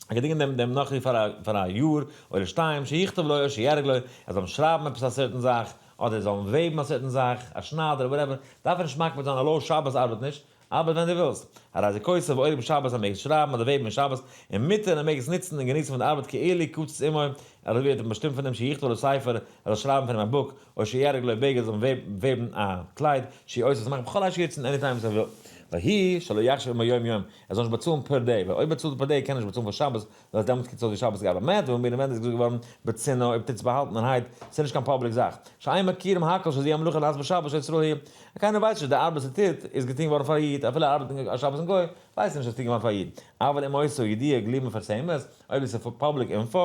ער געדינגען דעם דעם נכרי פאר א יאר, או לשתיים, שיכתוב לו או שיארג לו, ער זאל אים שרייבן עפעס א certain זאך, אדער ער זאל אים וועבן א certain זאך, א שניידער, whatever, דארף ער נישט מקפיד זיין הלא שבת ארבעט נישט, ארבעט ווען דו ווילסט. הרי זה כותב ואורג בשבת ער מעג עס שרייבן אדער וועבן אין שבת, און מותר און ער מעג עס נוצן און געניסן פון די ארבעט כאילו קצץ עמו, אזוי ווי ער האט באשטימט פון דעם שיכתוב לו ספר, ער זאל שרייבן פון אים א book, או שיארג לו בגד זאל אים וועבן א קלייד, שיעשה עס מאכן בכל עת שירצה any time וואס ער וויל. והוא שלא יחשב עמו יום יום, ער זאל נישט באצאלן per day, ווייל אויב באצאלט ער per day קען ער נישט באצאלן פאר שבת, ווייל דעמאלטס קוקט עס אויס ווי שבת גייט במה דברים אמורים ווען איז געזאגט געווארן בצנעה אויב טוט עס באהאלטענערהייט ס'איז נישט קיין public זאך שאין מכירים הכל שזו המלאכה נעשית בשבת של ישראל היא קיינער ווייסט נישט די ארבעט ס'טוט איז געטון געווארן פאר א איד אפילו ער ארבעט אין א שבת און גוי ווייסט נישט אז ס'טוט געווארן פאר א איד אבל אם היתה ידיעה גלויה ומפורסמת אויב איז עס public info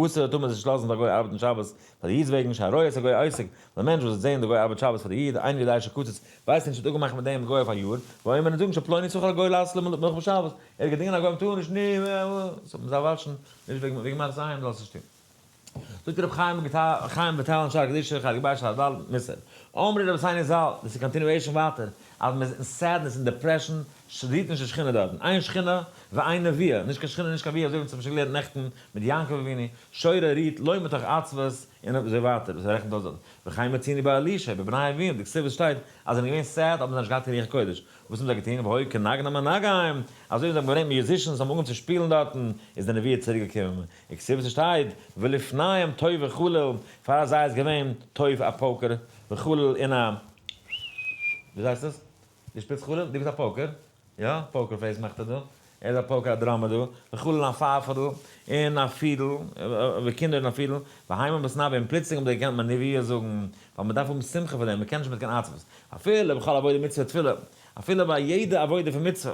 אסור טאר מען זיך נישט לאזן פאר גוי ארבעטן שבת פאר די איד'ס וועגן שהרואה את הגוי עוסק ווייל מענטש וואס וועט זעהן די גוי ארבעט שבת פאר די איד אינו יודע שקצץ ווייסט נישט האט אפגעמאכט מיט דעם גוי אויף א יאר ואומר און זאגן שפלוני שכר הגוי לעשות לו מלאכה בשבת ער האט געדינגען א גוי מ'טאר נישט נו סאו מ'זאל וואטשן נישט וועגן וועגן מראית עין זאלסט נישט טון. זאגט רבי חיים חיים וויטאל אין שער הקדושה חלק ב' שער ד' מוסר אמרו רבותינו ז"ל דאס איז continuation ווייטער אז מ'איז אין sadness און depression רוהט נישט די שכינה דארטן אין שכינה ואין נבואה נישט קיין שכינה נישט קיין נבואה אזוי ווי אונז האבן שוין געלערנט נעכטן מיט יעקב אבינו שורה רוהט לא מתוך עצבות און אזוי ווייטער וואס ער רעכנט אויס דארט וכן מצינו באלישע בבני אביהם דכתיב וואס שטייט אז זיי זענען געווען sad האבן זיי נישט געהאט קיין רוח הקודש וואס האבן זיי געטון? והיו כנגנם מנגן, אזוי ווי זיי האבן געברענגט musicians האבן אנגעהויבן צו שפילן דארטן, איז די נבואה צוריק געקומען. וכתיב וואס שטייט, ולפניהם תוף וחליל, פאר זיי איז געווען תוף א פויקער, וחליל און א, וויאזוי הייסט עס? דו שפילסט חליל? דו ביסט א פויקער? יא, poker face מאכט ער דא, ער איז א פויקער א drummer דא, וחליל א פייפערל, און א פידל, וכינור און א פידל, והמה מתנבאים, און פלוצלינג האבן זיי געקענט נבואה זאגן, ווייל מען דארף האבן שמחה פאר דעם, מען קען נישט מיט קיין עצבות, אפילו בכל עבודה מצוה תפילה, אפילו ביי יעדע עבודה פון מצוה,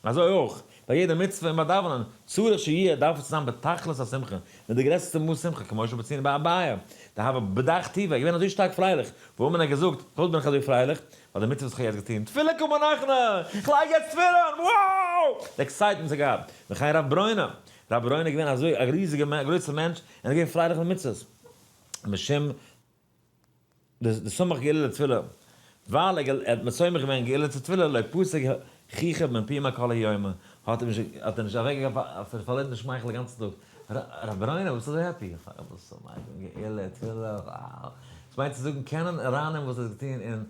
אזוי אויך, ביי יעדע מצוה און ביי דאווענען, צריך שיהיה, דארף עס צו זיין בתכלית השמחה, מיט די גרעסטע מאס שמחה, כמו שמצינו ביי אביי, דהוה בדח טובא, געווען אזוי שטארק פרייליך, ווארום ער האט געזאגט, פארוואס בין איך אזוי פרייליך? ווייל די מצוה וואס איך האב יעצט געטון, תפילה קא מנחנא, איך לייג יעצט תפילין, wow! די excitement וואס איך האב געהאט, וכן רב ברונא, רב ברונא איז געווען אזוי א ריזיגע גרויסע מענטש, און איז געווען פרייליך מיט מצוות, משום דסמך גאולה לתפילה, ווייל ער האט מסומך געווען גאולה צו תפילה, לא פסק חיכא מן פומיה כל היומא, האט ער נישט האט ער נישט אוועק פארלוירן די שמייכל די גאנצע טאג, רב ברוינער וואס אזוי happy? וואס מיינט גאולה תפילה, wow, דאס מיינט צו זאגן קענען ארייננעמען וואס ער האט געטון און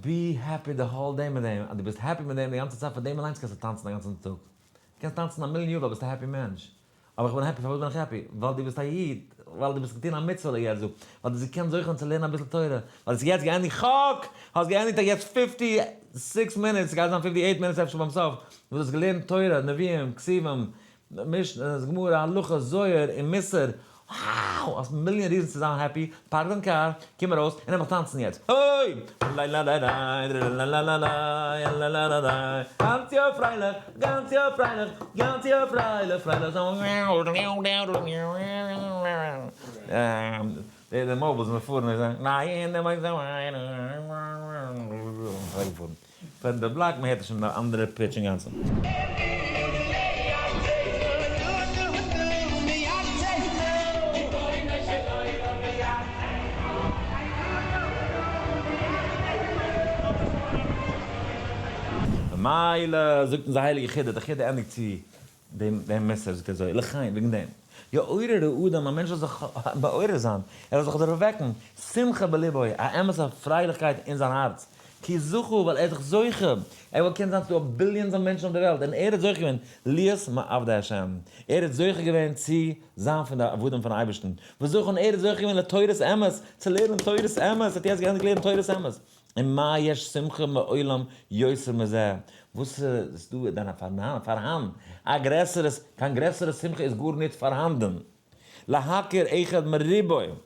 be happy the whole day מיט דעם, אז דו ביסט happy מיט דעם די גאנצע צייט פאר דעם אליינס קענסטו טאנצן א גאנצן טאג, דו קענסט טאנצן א מיליאן יאר ווייל ביסט א happy מענטש. אבער איך בין happy, פארוואס בין איך happy? ווייל דו ביסט א איד, ווייל דו ביסט געטון א מצוה ליעצט דא, ווייל דו האסט געקענט זוכה זיין צו לערנען אביסל תורה, ווייל דו האסט יעצט געענדיגט חק, האסט געענדיגט יעצט 56 minutes, ס'גייט זיין 58 minutes אפשר ביים סוף, וואס דו האסט געלערנט תורה, נביאים, כתובים, משניות, גמרא, הלכה, זוהר, און מוסר, wow! האסט מיליאן reasons צו זיין happy, park דיין קאר, קום ארויס, און נעם מיך טאנצן יעצט, הוי! ליי-ליי-ליי-ליי-ליי-ליי-ליי-ליי-ליי-ליי-ליי, גאנץ יאר פרייליך, גאנץ יאר פרייליך, גאנץ יאר פרייליך, פרייליך די mobile זענען פארן און זאגן אוועקגעפארן פון די בלאק, מען הערט עס שוין אין א אנדערע pitch אינגאנצן. ממילא זאגט אונז די הייליגע חידא, די חידא ענדיגט צו דעם דעם מסר, זאגט ער אזוי, לכן, וועגן דעם, יעורר האדם, א מענטש זאל זיך מעורר זיין, ער זאל זיך דערוועקן, שמחה בלבו, א אמת'ע פרייליכקייט אין זיין הארץ, כי זכה, ווייל ער איז דאך זוכה, ער וואלט קענען זיין ס'דא billions אוו מענטשן אויף די וועלט, און ער האט זוכה געווען להיות מעבדי השם, ער האט זוכה געווען צו זיין פון די עבדים פון אייבערשטן, וזכה און ער האט זוכה געווען לתורת אמת, צו לערנען תורת אמת, ער האט יעצט געענדיגט לערנען תורת אמת, און מה יש שמחה מעולם יותר מזה, וואס איז דא דען פארהאן א גרעסערע, קיין גרעסערע שמחה איז גארניט פארהאנדען, להכיר אחד מריבוי. און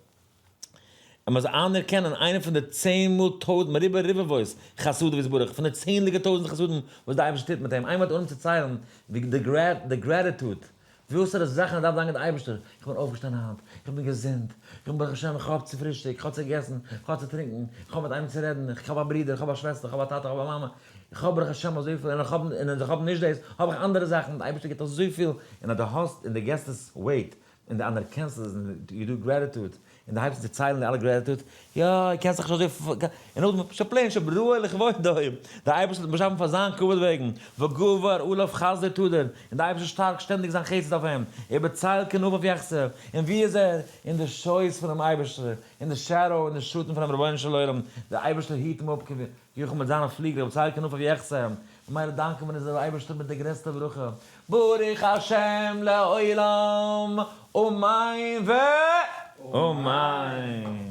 מען זאל אנערקענען איינע פון די צען מאל טויזנט מריבי רבבות חסדיו יתברך, פון די צענדליגע טויזנט חסדים וואס די אייבערשטער טוט מיט אים, איינמאל האט אנגעהויבן צו ציילן ווי די gratitude, וואסערע זאכן ער דארף דאנקען די אייבערשטער, איך בין אויפגעשטאנען היינט, איך בין געזונט, איך בין ברוך השם, איך האב צו פרישטאג, איך האב צו עסן, איך האב צו טרינקען, איך האב מיט איינעם צו רעדן, איך האב א ברודער, איך האב א שוועסטער, איך האב א טאטע, איך האב א מאמע, איך האב ברוך השם אזויפיל, און איך האב, און אז איך האב נישט דאס, האב איך אנדערע זאכן, די אייבערשטער גיבט אזויפיל, און אז דו האסט און דו געסט עס weight, און דו אנערקענסט עס, און you do gratitude, און דו הייבסט אן צו ציילן די אלע gratitude, יא, קענסט זיך נישט אזוי, און נאכדעם שפלעין שבראו לכבודו, די אייבערשטער האט באשאפן פאר זיין כבוד וועגן, וגבר עליו חסדו תדיר, און די אייבערשטער שטארקט שטענדיג זיין חסד אויף אים, ובצל כנפיו יחסה, און וואו איז ער? אין די שויס פונעם אייבערשטער, אין די shadow, אין די שאטן פונעם רבונו של עולם, די אייבערשטער היט אים אפ כביכול מיט זיינע פליגלען, ובצל כנפיו יחסה, ממילא דאנקען מיר אונזער אייבערשטער מיט די גרעסטע ברכה, ברוך השם לעולם אמן ואמן.